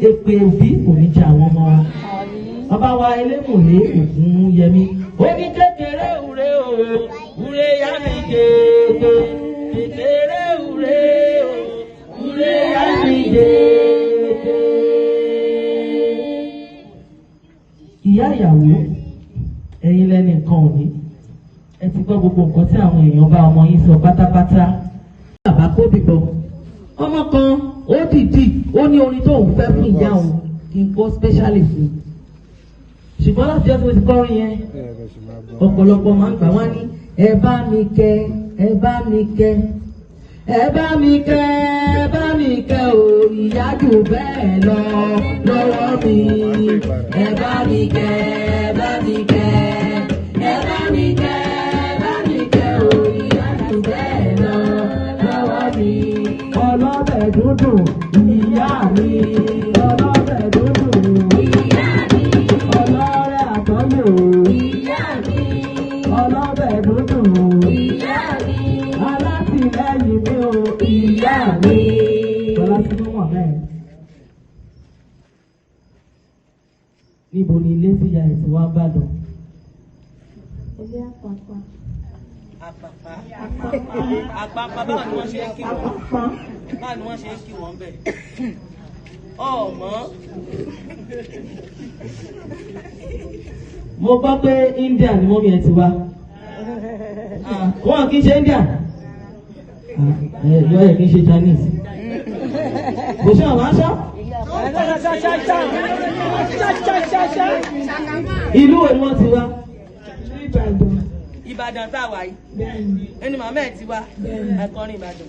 èpè òbí kò ní jẹ àwọn ọmọ wa. Bàbá wa Elémùlé Ògún Yẹmí ó ní kékeré ure o, ure yá mi kéke, kékeré ure o, ure yá mi kéke. Ìyá ìyàwó, ẹ̀yin lẹ́ni nǹkan òní, ẹ ti gbọ́ gbogbo nǹkan tí àwọn èèyàn bá ọmọ yín sọ pátápátá. Bàbá kó bìbọn ọmọ kan, ó dìdì ó ní orin tó òun fẹ́ fún ìyá òun kí n kó specially fún un, ṣùgbọ́n láti ọjọ́ tí mo ti kọrin yẹn, ọ̀pọ̀lọpọ̀ máa ń gbà wá ní ẹ bá mi kẹ́, ẹ bá mi kẹ́, ẹ bá mi kẹ́, ẹ bá mi kẹ́ o, ìyá jù bẹ́ẹ̀ lọ lọ́wọ́ mi. Ẹ bá mi kẹ́, ẹ bá mi kẹ́, ẹ bá mi kẹ́, ẹ bá mi kẹ́ o, ìyá jù bẹ́ẹ̀ lọ lọ́wọ́ mi. Ọlọ́bẹ̀ dúdú ìyá mi, ọlọ́bẹ̀ dúdú ìyá mi, ọlọ́rẹ̀ àtọ́lò ìyá mi, ọlọ́bẹ̀ dúdú ìyá mi, alátìlẹ́yìn mi o ìyá mi. Bọ́lá tí wọ́n wà bẹ́ẹ̀. Níbo ni ilé tí ìyá ẹ̀ ti wá bàdàn? Ilé Àpàpà. Àpàpà. Àpàpà, báwo ni wọ́n ṣe ń kí wọ́n? Báwo ni wọ́n ṣe ń kí wọ́n bẹ̀? Ọmọ. Mo gbọ́ pé India ni mọ́mí ẹ ti wá. Wọn kì í ṣe India. Ẹ yọ ẹ kì í ṣe Chinese. Kò sí àwọn aṣọ. Ìlú wo ni wọ́n ti wá? Ìbàdàn. Ìbàdàn tá a wà yìí. Bẹ́ẹ̀ni. Ẹni màmá ẹ̀ ti wá. Akọrin Ìbàdàn.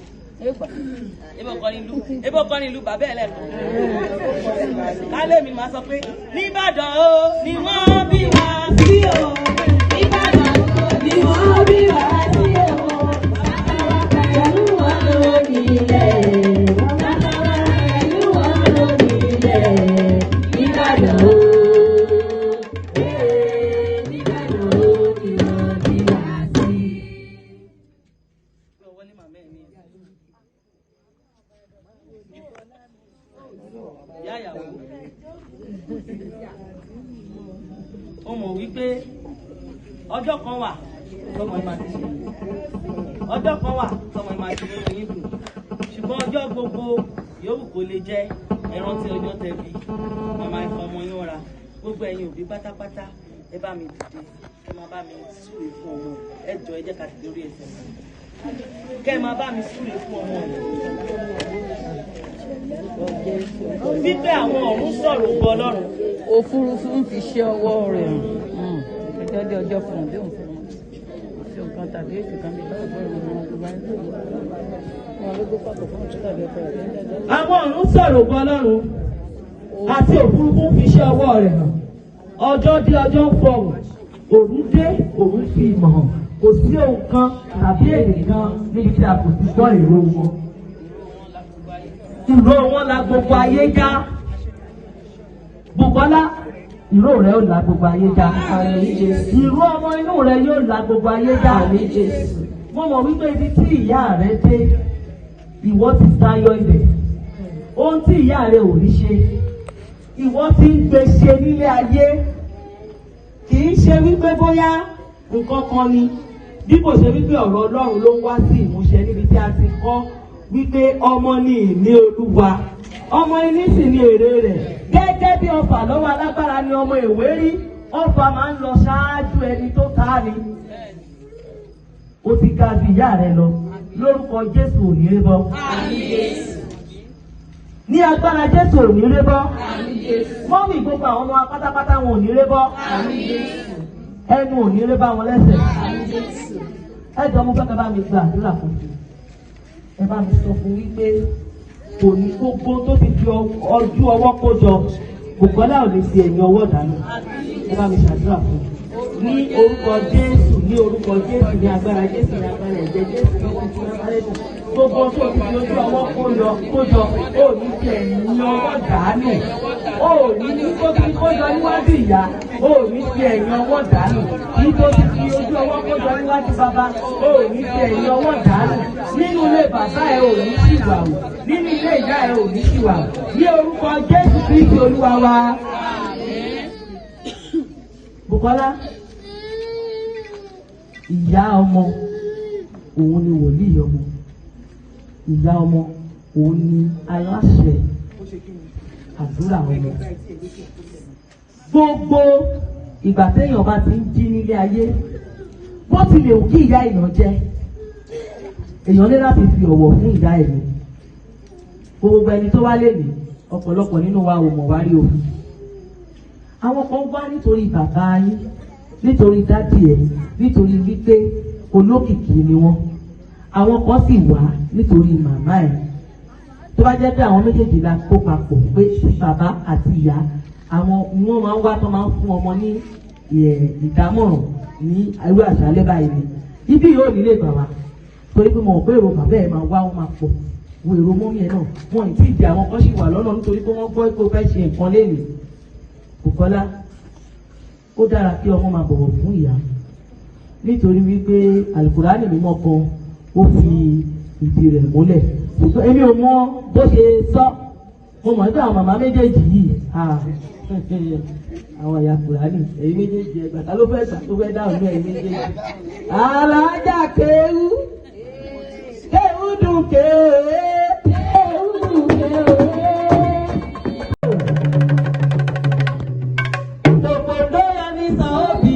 Ebo kọrin ìlú bàbá ẹ̀ lẹ́kọ̀ọ́. Kálẹ̀ mi máa sọ pé nìbàdàn o ni wọ́n bí wá sí o. Ìbàdàn ni wọ́n bí wá sí o. Pẹ̀lú wọn lórí ilẹ̀. Bàbá wa pẹ̀lú wọn lórí ilẹ̀. Ìbàdàn o. Ìbàdàn o ni wọ́n bí wá sí. Ìyá ìyàwó. Ó mọ̀ wípé ọjọ́ kan wà tọmọ ẹ máa ti ṣe. Ọjọ́ kan wà tọmọ ẹ máa ti nínú yín dùn. Ṣùgbọ́n ọjọ́ gbogbo yòówù kó lè jẹ́ ẹ rántí ọjọ́ tẹ́ bí màmá ẹ fọmọ yín ra. Gbogbo ẹ̀yin òbí pátápátá ẹ bá mi dìde ẹ máa bá mi súre fún ọmọ ẹ jọ̀ọ́ ẹ jẹ́ ká dìde lórí ẹsẹ̀ mi. Kẹ́ ẹ máa bá mi súre fún ọmọ mi. Wípé àwọn ọ̀run sọ̀rọ̀ ògo Ọlọ́run. Òfurufú ń fi ṣe ọwọ́ rẹ̀ hàn. Ọjọ́ dé ọjọ́ fún un bí òun fún un. Fi nǹkan tàbí èsì kan bí báwo bọ́ọ̀lù wọn ló bá ń lò. Wọn ló gbé pàtó fún òtún tàbí ọkọ rẹ̀ tó ń jáde. Àwọn ọ̀run sọ̀rọ̀ ògo Ọlọ́run àti òfurufú fi iṣẹ́ ọwọ́ rẹ̀ hàn. Ọjọ́ dé ọjọ́ ń fọhùn, òru dé òru fi ìmọ̀ hàn. Kò sí ohun kan tàbí èdè kan níbi tí a kò ti gbọ́ ìró wọn. Ìró wọn la gbogbo ayé já. Bùkọ́lá, ìró rẹ̀ ó la gbogbo ayé já. Ìró ọmọ inú rẹ̀ yóò la gbogbo ayé já. Mo mọ̀ wípé ibi tí ìyá rẹ̀ dé, ìwọ ti tayọ ibẹ̀. Ohun tí ìyá rẹ̀ ò rí ṣe, ìwọ ti ń gbé ṣe nílé ayé. Kì í ṣe wípé bóyá nǹkan kan ni, bí kò ṣe wípé ọ̀rọ̀ Ọlọ́run ló ń wá sí ìmúṣẹ níbi tí a ti kọ́ wípé ọmọ ni ìní Olúwa, ọmọ inú sì ni èrè rẹ̀. Gẹ́gẹ́ bí ọfà lọ́wọ́ alágbára ni ọmọ èwe rí, ọfà máa ń lọ ṣáájú ẹni tó ta ni. Ó ti ga ju ìyá rẹ lọ, lórúkọ Jésù ò ní rí bọ́. Ní agbára Jésù ò ní rí bọ́. Mọ́mì gbogbo àwọn ọmọ wa pátápátá wọn ò ní rí bọ́. Ẹnu ò ní rí bá wọn lẹ́sẹ̀. Ẹ jọ̀ọ́ mo fẹ́ kẹ́ bá mi gba àdúrà fún mi. Ẹ bá mi sọ fún wípé kò ní gbogbo tó ti fi ojú ọwọ́ kó jọ, Bùkọ́lá ò lè fi ẹ̀yìn ọwọ́ dànù. Ẹ bá mi ṣàdúrà fún mi. Ní orúkọ Jésù, ní orúkọ Jésù, ní agbára Jésù, ní agbára ẹ̀jẹ̀ Jésù, ní orúkọ Jésù. Gbogbo tó ti fi ojú ọwọ́ kó jọ, ó ní fi ẹ̀yìn ọwọ́ dànù. Ó ní ní kó ti kó jọ níwájú ìyá, ó ní fi ẹ̀yìn ọwọ́ dànù. Ní tó ti fi ojú ọwọ́ kó jọ níwájú bàbá, ó ní fi ẹ̀yìn ọwọ́ dànù. Nínú ilé bàbá ẹ ò ní ṣìwà o, nínú ilé ìyá ẹ ò ní ṣìwà o. Ní orúkọ Jésù Kristi Olúwa wa. Bùkọ́lá, ìyá ọmọ òun ni wòlíì ọmọ, ìyá ọmọ òun ni aláṣẹ àdúrà ọmọ. Gbogbo ìgbà téèyàn bá ti ń jí nílé ayé, bó tilẹ̀ wù kí ìyá èèyàn jẹ́, èèyàn ní láti fi ọ̀wọ̀ fún ìyá ẹ̀ ni. Gbogbo ẹni tó wá lè ní ọ̀pọ̀lọpọ̀ nínú wa ò mọ̀ wá rí o. Àwọn kan wá nítorí bàbá yín, nítorí dádì ẹ̀, nítorí wípé olókìkí ni wọ́n. Àwọn kan sì wá nítorí màmá ẹ̀. Tó bá jẹ́ pé àwọn méjèèjì la kó papọ̀ pé bàbá àti ìyá, àwọn wọ́n máa ń wá tó máa ń fún ọmọ ní ìdámọ̀ràn ní irú àṣálẹ́ báyìí ni. Ibi yóò nílé gbà wá torí pé mo mọ̀ pé èrò bàbá ẹ̀ máa wá, wọ́n máa pọ̀. Wo èrò mọ́mí ẹ̀ náà, wọn ì tí ì di àwọn kan sì wà lọ́nà nítorí pé wọ́n gbọ́ pé ó fẹ́ ṣe nǹkan lénìí. Bùkọ́lá, ó dára kí ọmọ máa bọ̀wọ̀ fún ìyá nítorí wípé Àlùkùránì mímọ́ kan ó fi ìdí rẹ̀ múlẹ̀. Ṣùgbọ́n èmi ò mọ bó ṣe sọ, mo mọ̀ nígbà àwọn màmá méjèèjì yìí, àwọn ìyá Kùránì, èyí méjèèjì ẹgbà ta ló fẹ́ gbà tó fẹ́ dáhùn ní ẹ̀yìn méjèèjì. Alájà kéwú, kéwú dùn kéwú, kéwú dùn kéwú. Tòkòtò yẹn ní sàóbì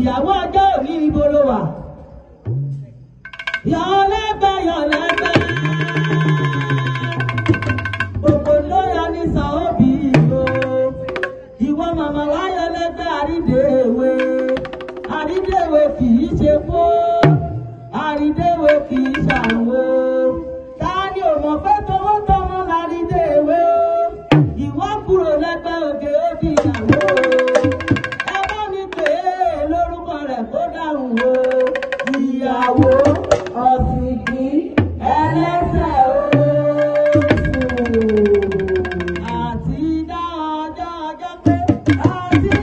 ìyàwó ọjọ́ òní ibo ló wà. Yọ̀lẹ́gbẹ́ yọ̀lẹ́gbẹ́. Gbogbo ló yọ ní sàóbì o. Ìwọ màmá wá yọ̀lẹ́gbẹ́ àrídéwé. Àrídéwé kì í ṣe kó. Àrídéwé kì í ṣàwó. Ta ni ò mọ̀ pé tọwọ́ tọmọ lárídéwé o? Ìwọ kúrò lẹ́gbẹ́ òkè ó di ìyàwó o. Ẹ bá mi pè é lórúkọ rẹ̀ kó dáhùn o. Ìyàwó ọ̀sìnkì ẹlẹ́sẹ̀ oṣù. Àti dá ọjọ́ ọjọ́ pé àti.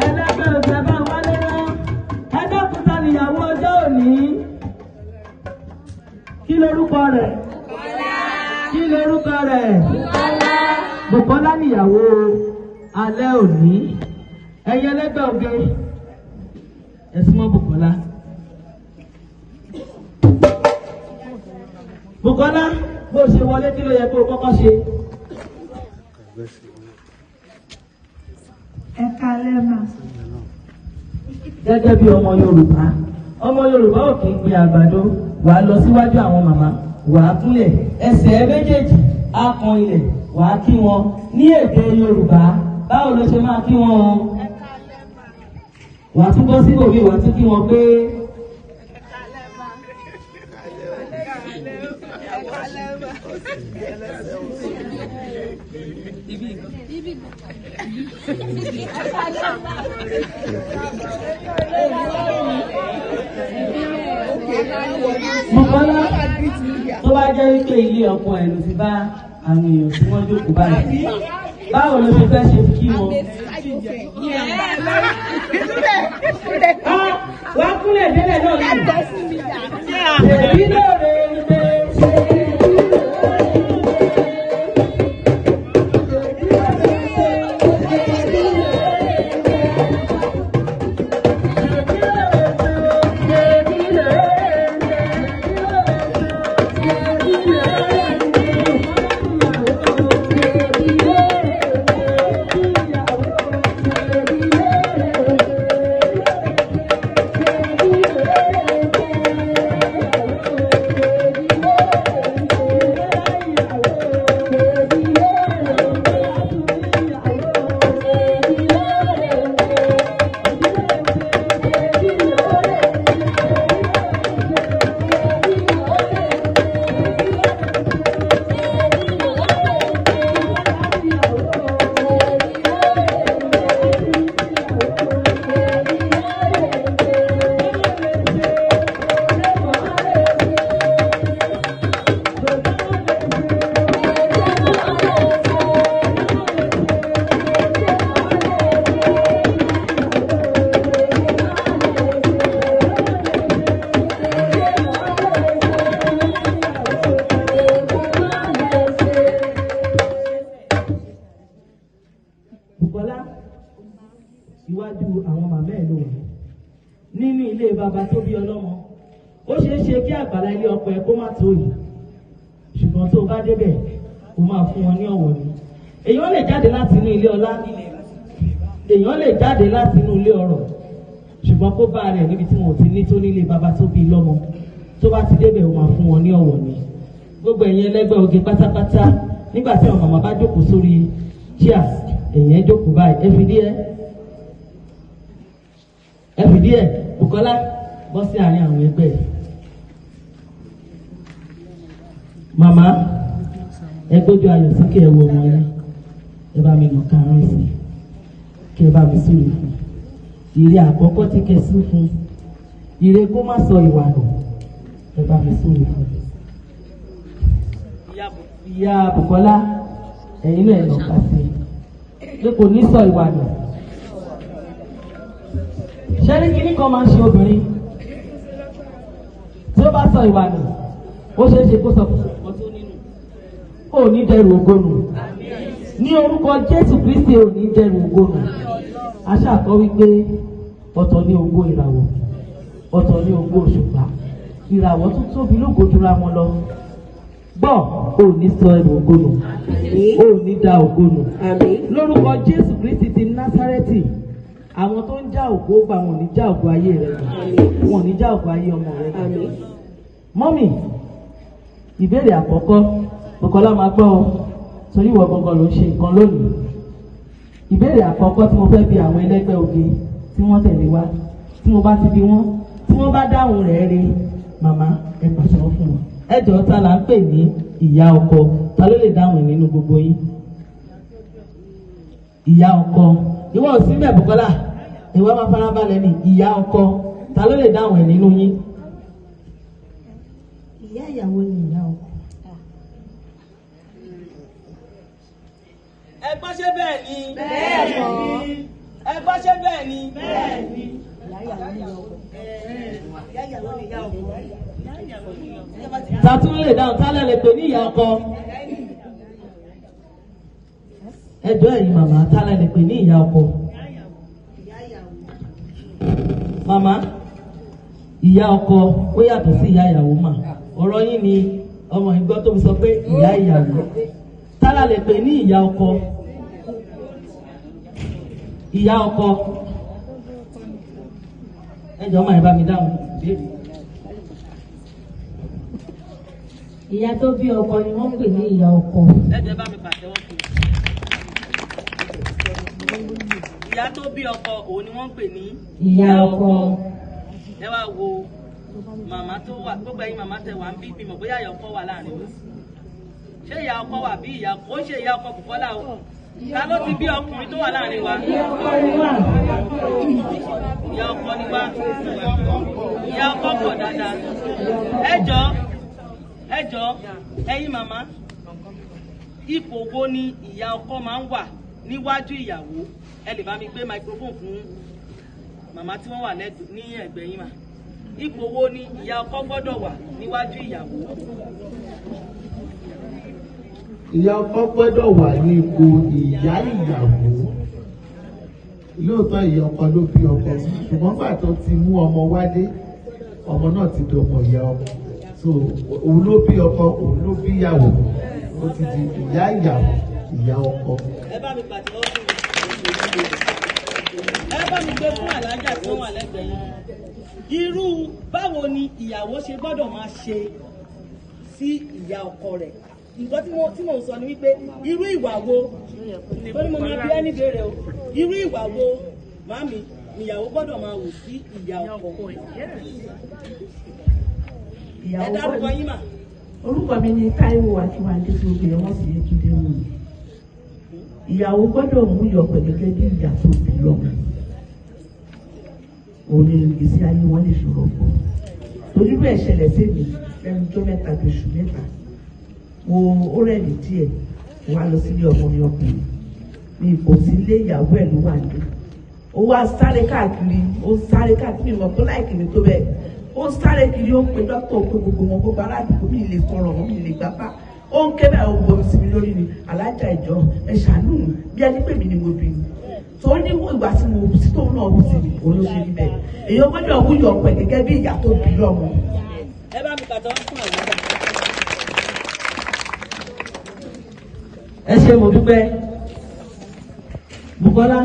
Ẹlẹ́gbẹ́ òṣè bá wálé rán. Ẹjọ́kúta nìyàwó ọjọ́ òní. Kí lorúkọ rẹ̀? Kí lorúkọ rẹ̀? Bùkọ́lá nìyàwó alẹ́ òní. Ẹ̀yin ẹlẹ́gbẹ́ oge. Ẹ súnmọ́ Bùkọ́lá. Bùkọ́lá, bó ṣe wọlé kí ló yẹ kó o kọ́kọ́ ṣe? Ẹ kalẹ́ mà. Gẹ́gẹ́ bí ọmọ Yorùbá, ọmọ Yorùbá ò kì í gbin àgbàdo. Wà á lọ síwájú àwọn màmá, wà á kúnlẹ̀, ẹsẹ̀ ẹ méjèèjì á kan ilẹ̀, wà á kí wọn ní èdè Yorùbá. Báwo ló ṣe máa kí wọn o? Wà á tún bọ́ síbòmí, wà á tún kí wọn pé Bùkọ́lá, tó bá jẹ́ wípé ilé ọkọ ẹ̀ ló ti bá àwọn èèyàn tí wọ́n jókòó báyìí, báwo ló ṣe fẹ́ ṣe kí wọn? Ah, wà á kúnlẹ̀ délẹ̀ náà ni. Ṣèbí lóore ń gbé. Bùkọ́lá, iwájú àwọn màmá ẹ̀ ló wà nínú ilé bàbá tó bí ọlọ́mọ. Ó ṣeé ṣe kí àgbàlá ilé ọkọ ẹ kó má tó yìí, ṣùgbọ́n tó o bá débẹ̀ o máa fún wọn ní ọ̀wọ̀ ni. Èèyàn lè jáde láti inú ilé ọlá, èèyàn lè jáde láti inú ilé ọrọ̀, ṣùgbọ́n kó bá rẹ̀ níbi tí wọn ò ti ní tó nílé bàbá tó bí lọ́mọ. Tó bá ti débẹ̀ o máa fún wọn ní ọ̀wọ̀ ni. Gbogbo ẹ̀yin ẹlẹ́gbẹ́ oge pátápátá, nígbà tí àwọn màmá bá jókòó sórí chair, ẹ̀yin ẹ jókòó báyìí, ẹ fi díẹ̀ ẹ fi díẹ̀. Bùkọ́lá, bọ́ sí àárín àwọn ẹgbẹ́ yìí. Màmá, ẹ gbójú ayọ̀ sókè, ẹ wo ọmọ yín, ẹ bá mi nà kárán sí kí ẹ bá mi súre fún ire àkọ́kọ́ tí kẹ sú fún ire kó má sọ ìwà nù, ẹ bá mi súre fún. Ìyá Bùkọ́lá, ẹ̀yin náà ẹ nà ká sí i pé kò ní sọ ìwà nù. Ṣẹ́rí kínní kan máa ń ṣe obìnrin tí ó bá sọ ìwà nù, ó ṣeé ṣe kó sọ fún ọkọ tó nínú, ó ní dẹrù ògo nù. Ní orúkọ Jésù Kristi, ò ní jẹrù ògo nù. Aṣáàkọ́ wípé ọ̀tọ̀ ní ògo ìràwọ̀, ọ̀tọ̀ ní ògo òṣùpá. Ìràwọ̀ tún tóbi lógo jura wọn lọ. Gbọ́, ò ní sọ ẹrù ògo nù, ò ní da ògo nù. Lórúkọ Jésù Kristi ti Násárẹ́tì, àwọn tó ń já ògo gbà, wọn ò ní já ògo ayé rẹ nù, wọn ò ní já ògo ayé ọmọ rẹ nù. Mọ́mì, ìbéèrè àkọ́kọ́, Bùkọ́lá máa gbọ́ ọ, torí ìwọ gangan ló ń ṣe nǹkan lónìí. Ìbéèrè àkọ́kọ́ tí mo fẹ́ bi àwọn ẹlẹ́gbẹ́ oge tí wọ́n tẹ̀lé wá, tí mo bá ti bi wọ́n, tí wọ́n bá dáhùn rẹ̀ rí, màmá ẹ pàṣẹwọ́ fún wọn. Ẹ jọ̀ọ́, ta là ń pè ní ìyá ọkọ? Ta ló lè dáhùn nínú gbogbo yín? Ìyá ọkọ. Ìwọ ò sí mẹ́, Bùkọ́lá, ìwọ máa farabalẹ̀ ní ìyá ọkọ. Ta ló lè dáhùn ẹ̀ nínú yín? Ìyá ìyàwó ni ìyá ọkọ. Ẹ gbọ́, ṣé bẹ́ẹ̀ ni? Bẹ́ẹ̀ ni. Ẹ gbọ́, ṣé bẹ́ẹ̀ ni? Bẹ́ẹ̀ ni. Ìyá ìyàwó ni ìyá ọkọ. Ìyá ìyàwó ni ìyá ọkọ. Ta tún lè dáhùn? Ta lè pè ní ìyá ọkọ? Ẹ jọ̀ọ́, ẹ̀yin màmá, ta lè pè ní ìyá ọkọ? Màmá, ìyá ọkọ ó yàtọ̀ sí ìyá ìyàwó mà. Ọ̀rọ̀ yín ni ọmọ ìgbọ́ tó fi sọ pé ìyá ìyàwó. Ta la lè pè ní ìyá ọkọ? Ìyá ọkọ, ẹ jọ̀ọ́ máa bá mi dáhùn ìbéèrè. Ìyá tó bí ọkọ ni wọ́n ń pè ní ìyá ọkọ. Ẹ jẹ́ bá mi pàtẹ́wọ́ fún un. Ìyá tó bí ọkọ, òun ni wọ́n ń pè ní ìyá ọkọ. Ẹ wá wo màmá tó wà, gbogbo ẹ̀yin màmá tẹ wà ń bí bímọ, bóyá ìyá ọkọ wà láàrin wa. Ṣé ìyá ọkọ wà bí ìyá ó ń ṣe ìyá ọkọ Bùkọ́lá o? Ta ló ti bí ọkùnrin tó wà láàrin wa? Ìyá ọkọ ni wà. Ìyá ọkọ ni wá. Ìyá ọkọ pọ̀ dáadáa. Ẹ jọ̀ọ́, ẹ jọ̀ọ́, ẹ̀yin màmá, ipò wo ni ìyá ọkọ máa ń wà níwájú ìyàwó? Ẹ lè bá mi gbé microphone fún màmá tí wọ́n wà ní ẹ̀gbẹ́ yín mà. Ipò wo ni ìyá ọkọ gbọ́dọ̀ wà níwájú ìyàwó? Ìyá ọkọ gbọ́dọ̀ wà ní ipò ìyá ìyàwó. Lóòótọ́, ìyá ọkọ ló bí ọkọ, ṣùgbọ́n gbà tó ti mú ọmọ wálé, ọmọ náà ti dọmọ ìyá ọkọ. So òun ló bí ọkọ, òun ló bí ìyàwó, ó ti di ìyá ìyàwó, ìyá ọkọ. Ẹ bá mi pàtẹ́wọ́ fún mi. Ẹ bá mi gbé fún alájà tí wọ́n wà lẹ́gbẹ̀ẹ́ yín. Irú báwo ni ìyàwó ṣe gbọ́dọ̀ máa ṣe sí ìyá ọkọ rẹ̀? Nǹkan tí mo ń sọ ni wípé irú ìwà wo tó ní mo máa bí ẹni béèrè o. Irú ìwà wo, màmí, ìyàwó gbọ́dọ̀ máa wù sí ìyá ọkọ? Ẹ dárúkọ yín mà. Orúkọ mi ni Táíwò Akínwándé, tí obìnrin wọn sì yé Túndé wù mí. Ìyàwó gbọ́dọ̀ mú ìyọ̀pẹ̀ gẹ́gẹ́ bí ìyá tó bí lọ́mọ. Òun ni ìgbésí ayé wọn lè ṣòro pọ̀. Torí bẹ́ẹ̀ ṣẹlẹ̀ sí mi lẹ́nu tó 3 bí oṣù 3. Mo ó rẹ̀ mí díẹ̀, mo wá lọ sílé ọmọ mi ọkùnrin. Mi kò sí ilé, ìyàwó ẹ̀ ló wà ní. Ó wá sáré káàkiri, ó sáré káàkiri, mi mọ̀ tó láìkì mi tó bẹ́ẹ̀. Ó sáré kiri, ó ń pe dókítà, ó pe gbogbo wọn, gbogbo aládùúgbò. Mi lè sọ̀rọ̀ mọ́, mi lè gbapá. Ó ń ké bẹ́ẹ̀, ó bomi sí mi lórí ni, "Alájà, ìjọ ẹ ṣàánú mi," bí ẹni pè mí ni mo bí ni. Tó ní ìgbà tí mo wù sí tóun náà wù sí mi, òun ló ṣe níbẹ̀. Èèyàn gbọ́dọ̀ wúyọ̀ ọ̀pẹ gẹ́gẹ́ bí ìyá tó bí lọ́mọ. Ẹ bá mi pàtẹ́wọ́ fún alájà. Ẹ ṣé, mo dúpẹ́. Bùkọ́lá,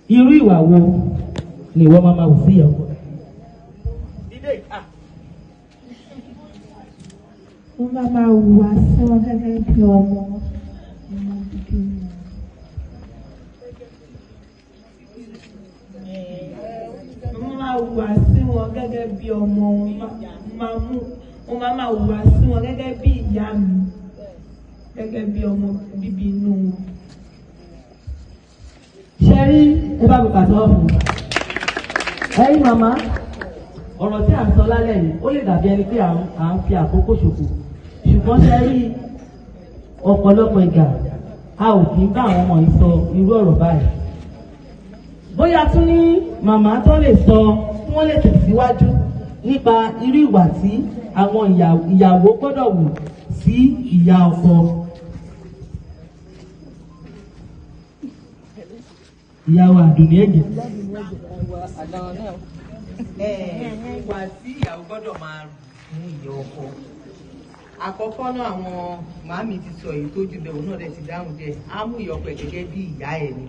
irú ìwà wo ni ìwọ máa máa wù sí ìyàwó? Dídé ah. Mo máa máa hùwà sí wọn gẹ́gẹ́ bí ọmọ ọmọ bíbí mi. Mo máa hùwà sí wọn gẹ́gẹ́ bí ọmọ. Máa mú mo máa máa hùwà sí wọn gẹ́gẹ́ bí ìyá mi, gẹ́gẹ́ bí ọmọ bíbí inú wọn. Ṣe rí, ẹ bá mi pàtẹ́wọ́ fún un. Ẹ̀yin màmá, ọ̀rọ̀ tí à ń sọ lálẹ́ yìí, ó lè dàbí ẹni pé à ń fi àkókò ṣòfò, ṣùgbọ́n ṣe rí, ọ̀pọ̀lọpọ̀ ìgbà a ò kì í bá àwọn ọmọ yìí sọ irú ọ̀rọ̀ báyìí. Bóyá tún ní màmá tó lè sọ tí wọ́n lè tẹ̀síwájú nípa irú ìwà tí àwọn ìyàwó gbọ́dọ̀ wù sí ìyá ọkọ. Ìyàwó Àdùnní ẹ̀jẹ̀. Ìwà tí ìyàwó gbọ́dọ̀ máa fún ìyá ọkọ. Àkọ́kọ́ náà, àwọn màámi ti sọ èyí tó jù bẹ́ẹ̀, òun náà dẹ̀ ti dáhùn díẹ̀. Á mú ìyá ọkọ ẹ̀ gẹ́gẹ́ bí ìyá ẹ̀ ni.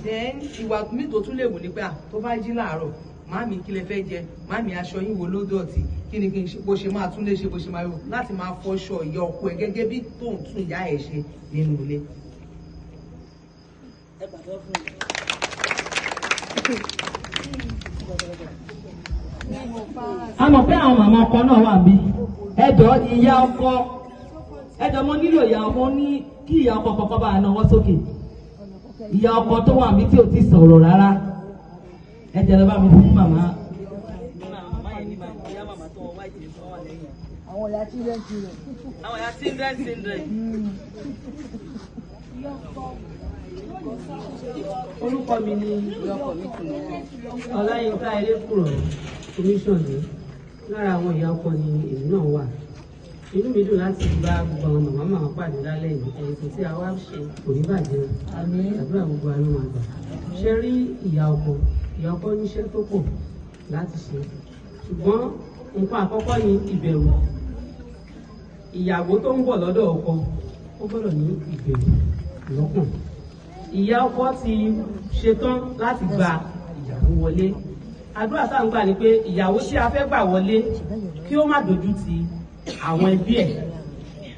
Then ìwà míì tó tún lè wù ní pé à tó bá jí láàárọ̀, màámi, kí lẹ fẹ́ jẹ? Màámi, aṣọ yín wo ló dọ̀tí? Kí ni kí n ṣe? Bó ṣe máa tún lè ṣe, bó ṣe máa yọ láti máa fọṣọ ìyá ọkọ ẹ̀ gẹ́gẹ́ bí tóun tún ìyá ẹ̀ ṣe nínú ilé. Ẹ pàtó fún mi. A mọ̀ pé àwọn màmá ọkọ náà wà bí. Ẹ jọ̀ọ́, ìyá ọkọ, ẹ jọ̀ọ́, mo nílò ìyá ọkọ ní kí ìyá ọkọ kọ́kọ́ bá a nawọ́ sókè. Ìyá ọkọ tó wà mí tí ò ti sọ̀rọ̀ rárá, ẹ jẹ́ lọ bá mi fún màmá. Àwọn ìyá children children. Àwọn ìyá children children. Orúkọ mi ni Ọláyínká Elékùrọ̀ commission ní. Lára àwọn ìyá ọkọ ni èmi náà wà. Inú mi dùn láti bá gbogbo àwọn màmá màmá pàdé lálẹ́ yìí. Ètò tí a wá ṣe kò ní bàjẹ́ o. Àdúrà gbogbo wa ló máa gbà. Ṣe rí ìyá ọkọ, ìyá ọkọ níṣẹ́ tó pọ̀ láti ṣe, ṣùgbọ́n nǹkan àkọ́kọ́ ni ìbẹ̀rù. Ìyàwó tó ń bọ̀ lọ́dọ̀ ọkọ, ó gbọ́dọ̀ ní ìbẹ̀rù lọ́kàn. Ìyá ọkọ ti ṣetán láti gba ìyàwó wọlé. Àdúrà tá à ń gbà ni pé ìyàwó tí a fẹ́ gbà wọlé, kí ó má dojú ti àwọn ẹbí ẹ̀,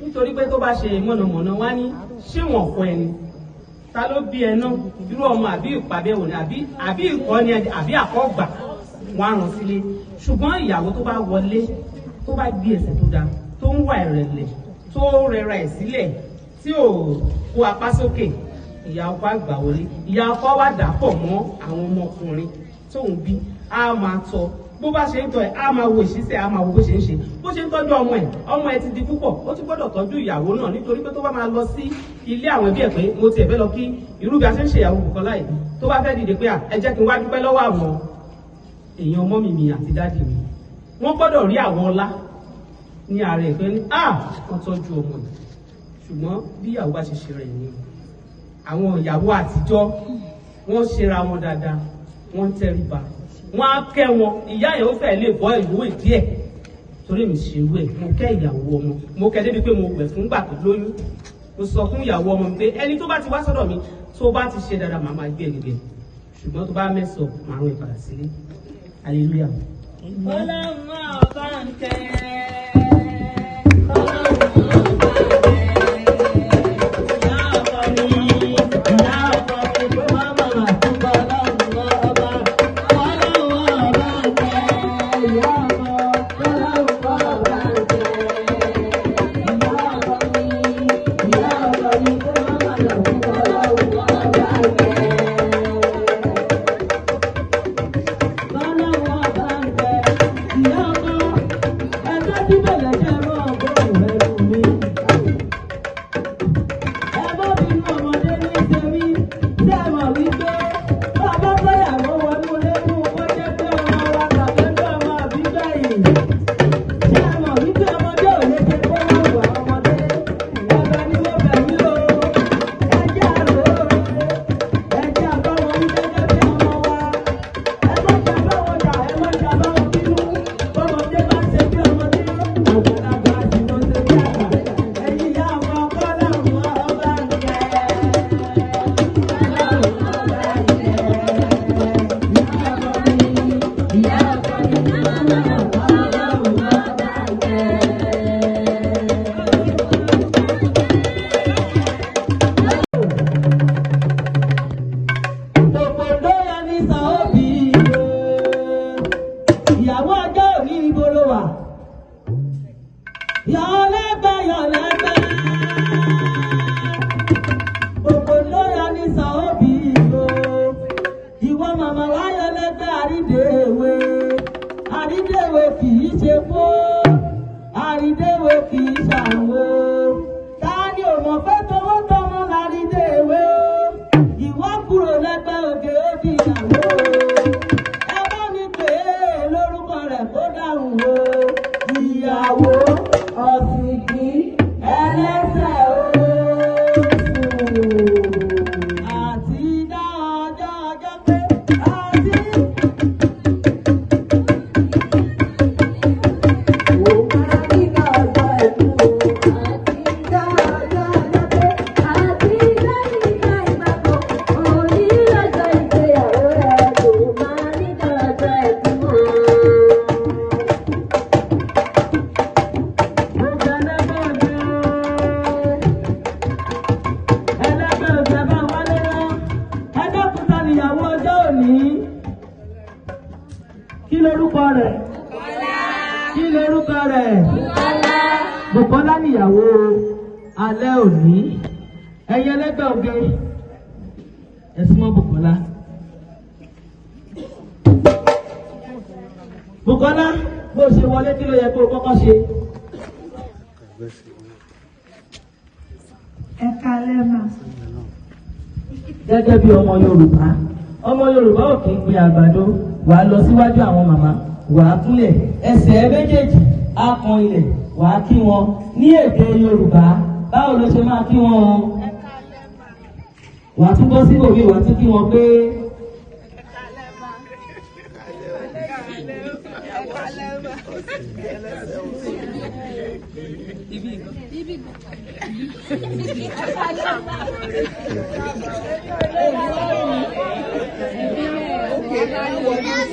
nítorí pé tó bá ṣe mọ̀nàmọ́ná, wá ní ṣé wọn kọ ẹni ta ló bí ẹ náà, irú ọmọ àbí ìpàbẹ̀wò ni àbí ìkọ́ni ẹni àbí àkọ́gbà wọn á rán sílé. Ṣùgbọ́n ìyàwó tó bá wọlé, tó bá gbé ẹsẹ̀ tó dáa, tó ń wà ìrẹ̀lẹ̀, tó rẹra ẹ̀ sílẹ̀, tí ò kó apá sókè, ìyá ọkọ àgbà wọlé. Ìyá ọkọ wá dà pọ̀ mọ́ àwọn ọmọkùnrin tóun bí, á máa tọ́. Bó bá ṣe ń tọ́ ẹ̀, á máa wo ìṣísẹ̀, á máa wo bó ṣe ń ṣe, bó ṣe ń tọ́jú ọmọ ẹ̀. Ọmọ ẹ̀ ti di púpọ̀, ó tún gbọ́dọ̀ tọ́jú ìyàwó náà, nítorí pé tó bá máa lọ sí ilé àwọn ẹbí ẹ̀ pé mo tiẹ̀ fẹ́ lọ kí irú bí a ṣe ń ṣe ìyàwó Bùkọ́lá yìí, tó bá fẹ́ dìde pé à ẹ jẹ́ kí n wá dúpẹ́ lọ́wọ́ àwọn èèyàn ọmọ mi àti daddy mi, wọ́n gbọ́dọ̀ rí àwọn ọlá ní ara ẹ̀ pé ní à wọ́n tọ́jú ọmọ yìí. Ṣùgbọ́n bí ìyàwó bá ṣe ṣe rẹ̀ ni. Àwọn ìyàwó àtijọ́, wọ́n ṣera wọn dáadáa, wọ́n ń tẹríba, wọ́n á kẹ́ wọn. Ìyá yẹn ó fẹ́ lè bọ́ ìwé díẹ̀, torí mi ṣe ìwé, mo kẹ́ ìyàwó ọmọ, mo kẹ́ débi pé mo wẹ̀ fún gbà tó lóyún. Mo sọ fún ìyàwó ọmọ mi pé ẹni tó bá ti wá sọ́dọ̀ mi, tó bá ti ṣe dáadáa, màá máa gbé ẹ̀gẹ̀gẹ̀, ṣùgbọ́n tó bá mẹ́sàn, màá rún ìpadà sílé. Hallelujah. Ọlọ́run ọba ń tẹ́. Ọlọ́run ọba ń tẹ́. Ìyá ọkọ mi, ìyá ọkọ mi, kó má màmá túbọ̀. Ọlọ́run ọba, Ọlọ́run ọba ń tẹ́. Ìyá ọkọ, Ọlọ́run ọba ń tẹ́. Ìyá ọkọ mi, ìyá ọkọ mi, kó má màmá túbọ̀. Ọlọ́run ọba ń tẹ́. Ọlọ́run ọba ń tẹ́. Ìyá ọkọ, ẹjọ́ tí níyàwó alẹ́ òní. Ẹ̀yin ẹlẹ́gbẹ́ oge, ẹ súnmọ́ Bùkọ́lá. Bùkọ́lá, bó ṣe wọlé kí ló yẹ kó o kọ́kọ́ ṣe? Ẹ káalẹ́ mà. Gẹ́gẹ́ bí ọmọ Yorùbá, ọmọ Yorùbá ò kì í gbin àgbàdo. Wàá lọ síwájú àwọn màmá, wàá kúnlẹ̀, ẹsẹ̀ méjèèjì á kan ilẹ̀, wàá kí wọn ní èdè Yorùbá. Báwo ló ṣe máa kí wọn o? Wàá tún bọ́ síbòmí, wàá tún kí wọn pé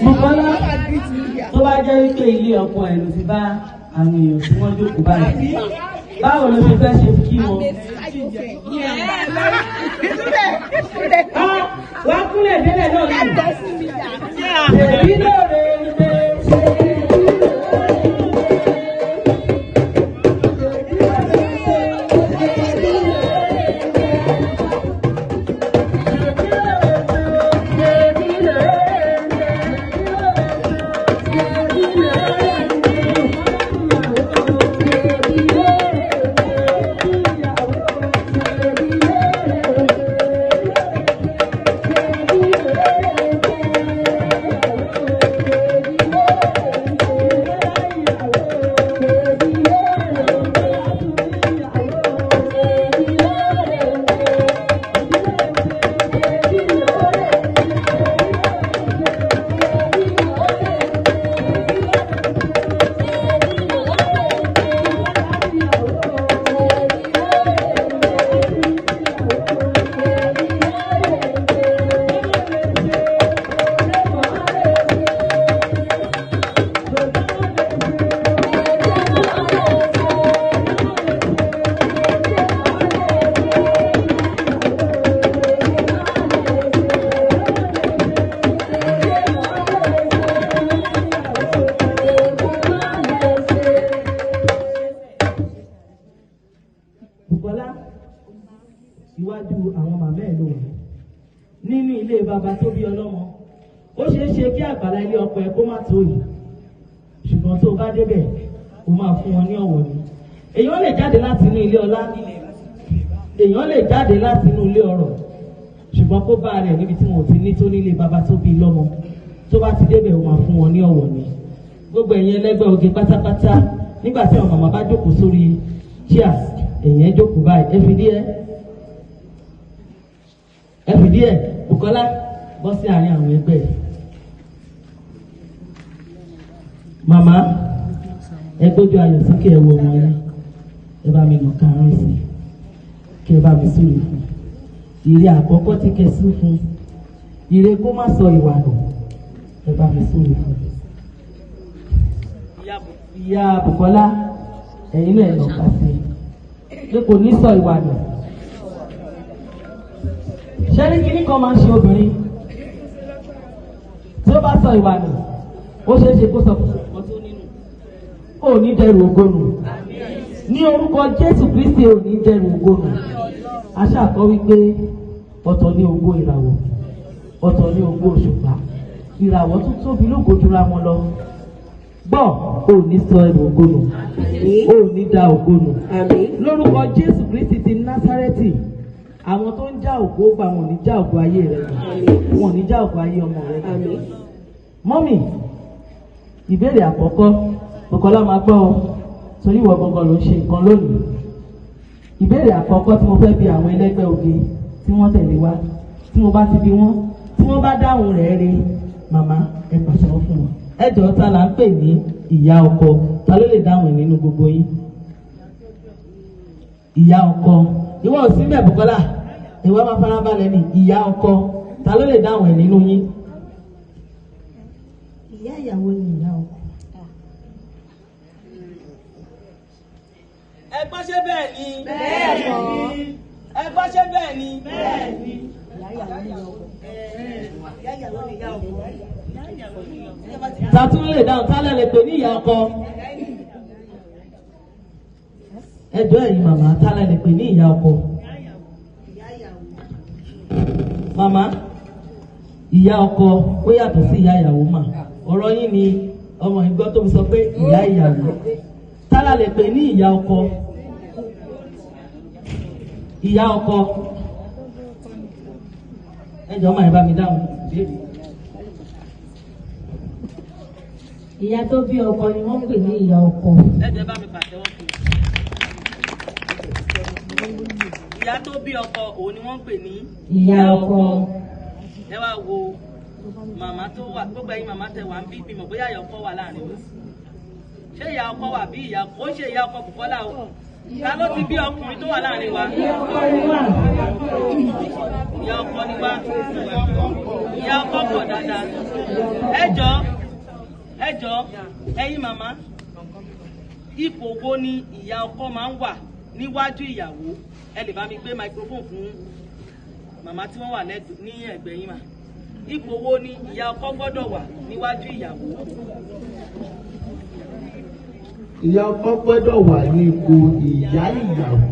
Bùkọ́lá, tó bá jẹ́ wípé ilé ọkọ ẹ̀ ló ti bá àwọn èèyàn tí wọ́n jókòó báyìí, báwo ló ṣe fẹ́ ṣe kí wọn? Ah, wàá kúnlẹ̀ délẹ̀ náà ni. Ṣèbí lóore ṣe ṣèbí Bùkọ́lá, iwájú àwọn màmá ẹ̀ ló wà nínú ilé bàbá tó bí ọlọ́mọ. Ó ṣeé ṣe kí àgbàlá ilé ọkọ ẹ kó má tó yìí, ṣùgbọ́n tó o bá débẹ̀ o máa fún wọn ní ọ̀wọ̀ ni. Èèyàn lè jáde láti inú ilé ọlá, èèyàn lè jáde láti inú ilé ọrọ̀, ṣùgbọ́n kó bá rẹ̀ níbi tí wọn ò ti ní tó nílé bàbá tó bí lọ́mọ. Tó bá ti débẹ̀ o máa fún wọn ní ọ̀wọ̀ ni. Gbogbo ẹ̀yin ẹlẹ́gbẹ́ oge pátápátá, nígbà tí àwọn màmá bá jókòó sórí chair, ẹ̀yin ẹ jókòó báyìí, ẹ fi díẹ̀, ẹ fi díẹ̀. Bùkọ́lá, bọ́ sí àárín àwọn ẹgbẹ́ ẹ̀. Màmá, ẹ gbójú ayọ̀ sókè, ẹ wo ọmọ yín, ẹ bá mi nà kàrún sí kí ẹ bá mi súre fún ire àkọ́kọ́ tí kẹ sú fún ire kó má sọ ìwà nù, ẹ bá mi súre fún. Ìyá Bùkọ́lá, ẹ̀yin náà ẹ nà ká sí i pé kò ní sọ ìwà nù. Ṣẹ́rí kínní kan máa ń ṣe obìnrin tí ó bá sọ ìwà nù, ó ṣeé ṣe kó sọ kó tó nínú. Ó ní dẹrù ògo nù ní orúkọ Jésù Kristi, ò ní dẹrù ògo nù. Aṣáàkọ wípé ọ̀tọ̀ ní ògo ìràwọ̀, ọ̀tọ̀ ní ògo òṣùpá, ìràwọ̀ tún tóbi lógo jura wọn lọ. Gbọ́, ò ní sọ ẹrù ògo nù, ò ní da ògo nù lórúkọ Jésù Kristi ti Násárẹ́tì. Àwọn tó ń já ògo gbà, wọn ò ní já ògo ayé rẹ gbà, wọn ò ní já ògo ayé ọmọ rẹ gbà. Mọ́mì, ìbéèrè àkọ́kọ́, Bùkọ́lá máa gbọ́ ọ torí ìwọ gangan ló ń ṣe nǹkan lónìí. Ìbéèrè àkọ́kọ́ tí mo fẹ́ bi àwọn ẹlẹ́gbẹ́ oge tí wọ́n tẹ̀lé wá, tí mo bá ti bi wọ́n, tí wọ́n bá dáhùn rẹ̀ rí, màmá ẹ pàṣẹwọ́ fún wọn. Ẹ jọ̀ọ́, ta là ń pè ní ìyá ọkọ? Ta ló lè dáhùn ẹ̀ nínú gbogbo yín? Ìyá ọkọ, ìwọ ò sí mẹ́ Bùkọ́lá, ìwọ máa farabalẹ̀ ní ìyá ọkọ. Ta ló lè dáhùn ẹ̀ nínú yín? Ìyá ìyàwó ni ìyá ọkọ. Ẹ gbọ́, ṣé bẹ́ẹ̀ ni? Bẹ́ẹ̀ ni. Ẹ gbọ́, ṣé bẹ́ẹ̀ ni? Bẹ́ẹ̀ ni. Ìyá ìyàwó ni ìyá ọkọ. Ìyá ìyàwó ni ìyá ọkọ. Ta tún lè dáhùn? Ta lẹ lè pè ní ìyá ọkọ? Ẹ Ẹjọ́ ẹ̀yin màmá, tálẹ̀ lè pè ní ìyá ọkọ? Màmá, ìyá ọkọ ó yàtọ̀ sí ìyá ìyàwó mà. Ọ̀rọ̀ yín ni ọmọ ìgbọ́ tó fi sọ pé ìyá ìyàwó. Tálẹ̀ lè pè ní ìyá ọkọ? Ìyá ọkọ. Ẹjọ́ máa bá mi dáhùn ìbéèrè. Ìyá tó bí ọkọ ni wọ́n pè ní ìyá ọkọ. Ẹ jẹ́ bá mi pàtẹ́wọ́ fún un. Ìyá tó bí ọkọ òun ni wọ́n ń pè ní ìyá ọkọ. Ẹ wá wo màmá tó wà, gbogbo ẹ̀yin màmá tẹ wà ń bí bímọ, bóyá ìyá ọkọ wà láàrin wa. Ṣé ìyá ọkọ wà bí ìyá ọkọ? Ó ń ṣe ìyá ọkọ Bùkọ́lá o. Ta ló ti bí ọkùnrin tó wà láàrin wa? Ìyá ọkọ ni wá. Ìyá ọkọ pọ̀ dáadáa. Ẹ jọ̀ọ́, ẹ jọ̀ọ́, ẹ̀yin màmá, ipò wo ni ìyá ọkọ máa ń wà níwájú ìyàwó? Ẹ lè bá mi gbé microphone fún màmá tí wọ́n wà ní ẹ̀gbẹ́ yín mà. Ipò wo ni ìyá ọkọ gbọ́dọ̀ wà níwájú ìyàwó? Ìyá ọkọ gbọ́dọ̀ wà ní ipò ìyá ìyàwó.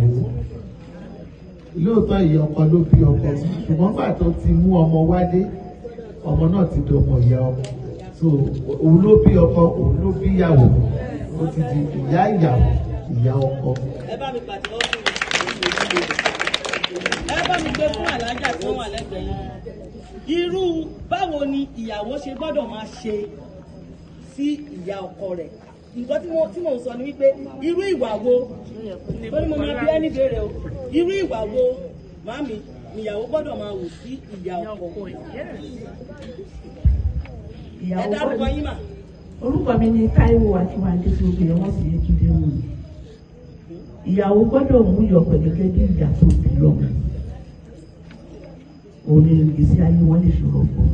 Lóòótọ́ ìyá ọkọ ló bí ọkọ, ṣùgbọ́n gbà tó ti mú ọmọ wálé, ọmọ náà ti dọmọ ìyá ọkọ. So òun ló bí ọkọ, òun ló bí ìyàwó, ó ti di ìyá ìyàwó, ìyá ọkọ. Ẹ bá mi pàtẹ́wọ́ fún mi. Ẹ bá mi gbé fún àlájà tí wọ́n wà lẹ́gbẹ̀ẹ́ yín. Irú báwo ni ìyàwó ṣe gbọ́dọ̀ máa ṣe sí ìyá ọkọ rẹ̀? Nǹkan tí mò ń sọ ni wípé irú ìwà wo, tó ní mo máa bí ẹni béèrè o, irú ìwà wo màmí ìyàwó gbọ́dọ̀ máa wù sí ìyá ọkọ? Ẹ dárúkọ yín mà. Orúkọ mi ni Táíwò Akínwándé tí obìnrin wọn sì Yétúndé wù mí. Ìyàwó gbọ́dọ̀ mú ìyọ̀pẹ̀ gẹ́gẹ́ bí ìyá tó bí lọ́mọ. Òun ni ìgbésí ayé wọn lè ṣòro pọ̀.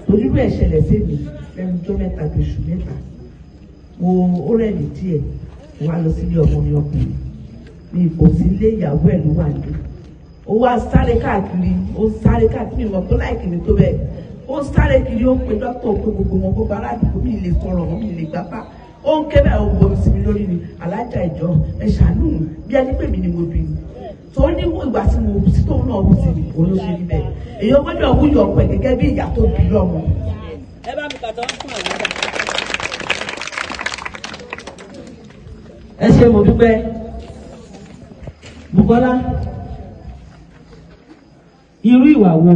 Torí bẹ́ẹ̀ ṣẹlẹ̀ sí mi lẹ́nu ọjọ́ mẹ́ta bí oṣù mẹ́ta. Mo ó rẹ̀ mí díẹ̀, mo wá lọ sílé ọmọ mi ọkùnrin. Mi kò sí ilé ìyàwó ẹ̀ ló wà ní. Ó wá sáré káàkiri, ó sáré káàkiri, mi mọ̀ tó láìkì mi tó bẹ́ẹ̀. Ó sáré kiri, ó pe dókítà, ó pe gbogbo wọn, gbogbo aládùúgbò, mi lè sọ̀rọ̀ mọ́, mi lè gbapá. Ó ń ké bẹ́ẹ̀, ó gbomi sí mi lórí ni, alájà ìjọ, ẹ ṣàánú mi, bí ẹni pè mí ni mo bí ni. Tó ní ìgbà tí mo sí tóun náà wù sí mi, òun ló ṣe rí bẹ́ẹ̀. Èèyàn gbọ́dọ̀ wúyọ̀ ọ̀pẹ gẹ́gẹ́ bí ìyá tó bí lọ́mọ. Ẹ bá mi pàtẹ́wọ́ fún àlájà. Ẹ ṣé, mo dúpẹ́. Bùkọ́lá, irú ìwà wo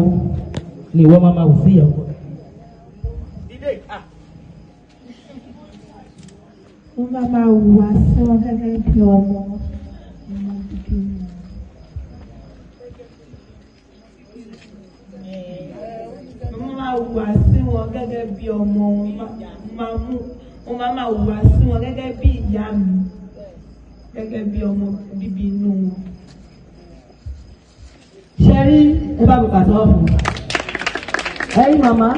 ni ìwọ máa ma wù sí ìyàwó? Mo máa máa hùwà sí wọn gẹ́gẹ́ bí ọmọ ọmọ bíbí wọn. Mo máa hùwà sí wọn gẹ́gẹ́ bí ọmọ. Mo máa máa hùwà sí wọn gẹ́gẹ́ bí ìyá mi, gẹ́gẹ́ bí ọmọ bíbí inú wọn. Ṣe rí, ẹ bá mi pàtẹ́wọ́ fún un. Ẹ̀yin màmá,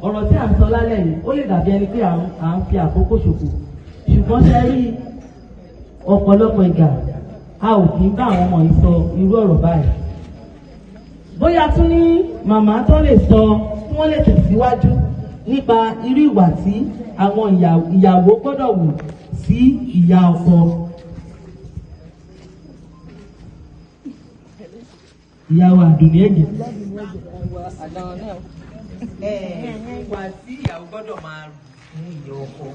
ọ̀rọ̀ tí à ń sọ lálẹ́ yìí ó lè dàbí ẹni pé à ń fi àkókò ṣòfò, ṣùgbọ́n ṣe rí ọ̀pọ̀lọpọ̀ ìgbà a ò kì í bá àwọn ọmọ yìí sọ irú ọ̀rọ̀ báyìí. Bóyá tún ní màmá tó lè sọ tí wọ́n lè tẹ̀síwájú nípa irú ìwà tí àwọn ìyàwó gbọ́dọ̀ wù sí ìyá ọkọ. Ìyàwó Àdùnní ẹ̀jẹ̀. Ìwà tí ìyàwó gbọ́dọ̀ máa fún ìyá ọkọ.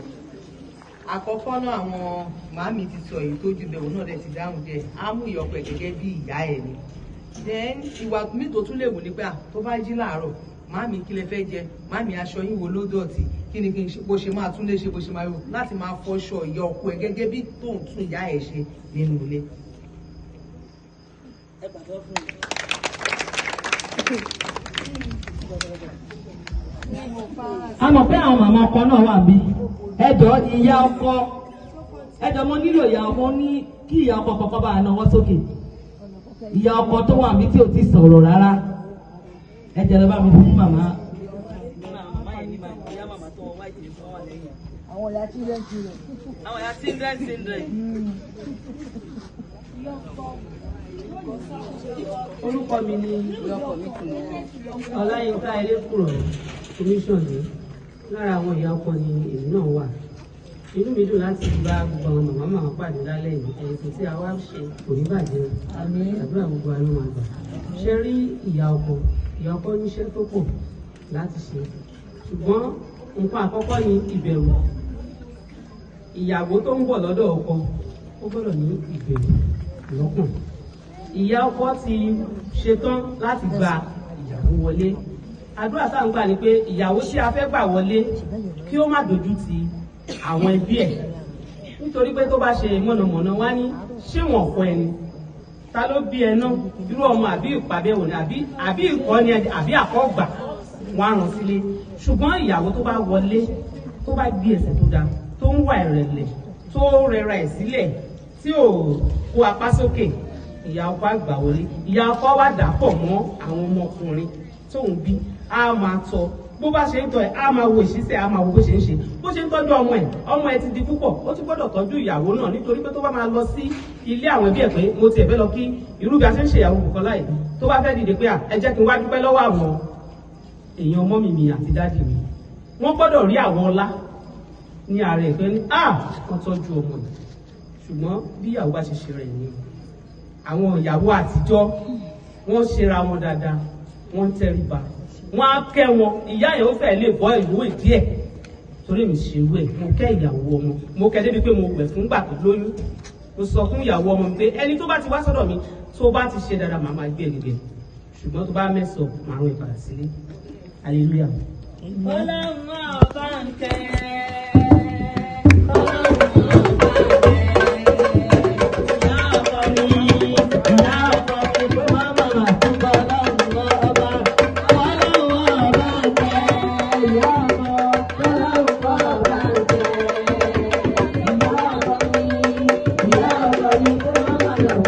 Àkọ́kọ́ náà àwọn màmí ti sọ èyí tó ju bẹ́ẹ̀, òun náà dẹ̀ ti dáhùn díẹ̀. Á mú ìyá ọkọ ẹ̀ gẹ́gẹ́ bí ìyá ẹ̀ ni. Then ìwà mi tó tún lè wù ní pé tó bá jí láàárọ̀, màmí kí lẹ fẹ́ jẹ, màmí aṣọ yín wo ló dọ̀tí, kí ni kí n ṣe, bó ṣe máa tún lè ṣe, bó ṣe máa yọ, láti máa fọṣọ ìyá ọkọ ẹ̀ gẹ́gẹ́ bí tóun tún ìyá ẹ̀ ṣe nínú ilé. Ẹ pàtẹ́wọ́ fún mi. A mọ̀ pé àwọn màmá ọkọ náà wà bí. Ẹ jọ̀ọ́ ìyá ọkọ, ẹ jọ̀ọ́ mo nílò ìyá ọkọ, ní kí ìyá ọkọ kọ́kọ́ bá nawọ́ sókè. Ìyá ọkọ tó wà mí tí ò ti sọ̀rọ̀ rárá, ẹ jẹ́ lọ bá mi fún màmá. Àwọn ìyá children children. Àwọn ìyá children children. Orúkọ mi ni Ọláyínká Elékùrọ̀, commission ní. Lára àwọn ìyá ọkọ ni èmi náà wà. Inú mi dùn láti bá gbogbo àwọn màmá màmá pàdé lálẹ́ yìí. Ètò tí a wá ṣe kò ní bàjẹ́ o. Àdúrà gbogbo wa ló máa gbà. Ṣé rí ìyá ọkọ? Ìyá ọkọ níṣẹ́ tó pọ̀ láti ṣe. Ṣùgbọ́n nǹkan àkọ́kọ́ ni ìbẹ̀rù. Ìyàwó tó ń bọ̀ lọ́dọ̀ ọkọ, ó gbọ́dọ̀ ní ìbẹ̀rù lọ́kàn. Ìyá ọkọ ti ṣetán láti gba ìyàwó wọlé. Àdúrà tá à ń gbà ni pé ìyàwó tí a fẹ́ gbà wọlé kí ó má dojú ti àwọn ẹbí ẹ̀, nítorí pé tó bá ṣe mọ̀nàmọ́ná, wá ní ṣé wọn kọ ẹni ta ló bí ẹ náà, irú ọmọ àbí ìpàbẹ̀wò ni àbí ìkọ́ni ẹni àbí àkọ́gbà wọn á rán sílé. Ṣùgbọ́n ìyàwó tó bá wọlé, tó bá gbé ẹsẹ̀ tó dáa, tó ń wà ìrẹ̀lẹ̀, tó rẹra ẹ̀ sílẹ̀, tí ò kó apá sókè, ìyá ọkọ àgbà wọlé. Ìyá ọkọ wá dà pọ̀ mọ́ àwọn ọmọkùnrin tóun bí, á máa tọ́. Bó bá ṣe ń tọ́ ẹ̀, á máa wo ìṣísẹ̀, á máa wo bó ṣe ń ṣe, bó ṣe ń tọ́jú ọmọ ẹ̀. Ọmọ ẹ̀ ti di púpọ̀, ó tún gbọ́dọ̀ tọ́jú ìyàwó náà, nítorí pé tó bá máa lọ sí ilé àwọn ẹbí ẹ̀ pé mo tiẹ̀ fẹ́ lọ kí irú bí a ṣe ń ṣe ìyàwó Bùkọ́lá yìí, tó bá fẹ́ dìde pé à ẹ jẹ́ kí n wá dúpẹ́ lọ́wọ́ àwọn èèyàn ọmọ mi àti daddy mi, wọ́n gbọ́dọ̀ rí àwọ̀ ọlá ní ara ẹ̀ pé ní à wọ́n tọ́jú ọmọ yìí. Ṣùgbọ́n bí ìyàwó bá ṣe ṣe rẹ̀ ni. Àwọn ìyàwó àtijọ́, wọ́n ṣera wọn dáadáa, wọ́n ń tẹríba, wọ́n á kẹ́ wọn. Ìyá yẹn ó fẹ́ lè bọ́ ìlú ìdí ẹ̀, torí mi ṣe irú ẹ̀. Mo kẹ́ ìyàwó ọmọ, mo kẹ́ débi pé mo wẹ̀ fún gbà tó lóyún. Mo sọ fún ìyàwó ọmọ mi pé ẹni tó bá ti wá sọ́dọ̀ mi, tó bá ti ṣe dáadáa, màá máa gbé ẹ gẹ́gẹ́, ṣùgbọ́n tó bá mẹ́sàn, màá rún ìpadà sílé. Hallelujah. Ọlọ́run ọba ń kẹ́. Ọlọ́run ọba ń kẹ́. Ìyá ọkọ mi, ìyá ọkọ mi, kó má màmá túbọ̀. Ọlọ́run ọba, Ọlọ́run ọba ń kẹ́. Ìyá ọkọ, Ọlọ́run ọba ń kẹ́. Ìyá ọkọ mi, ìyá ọkọ mi, kó má màmá.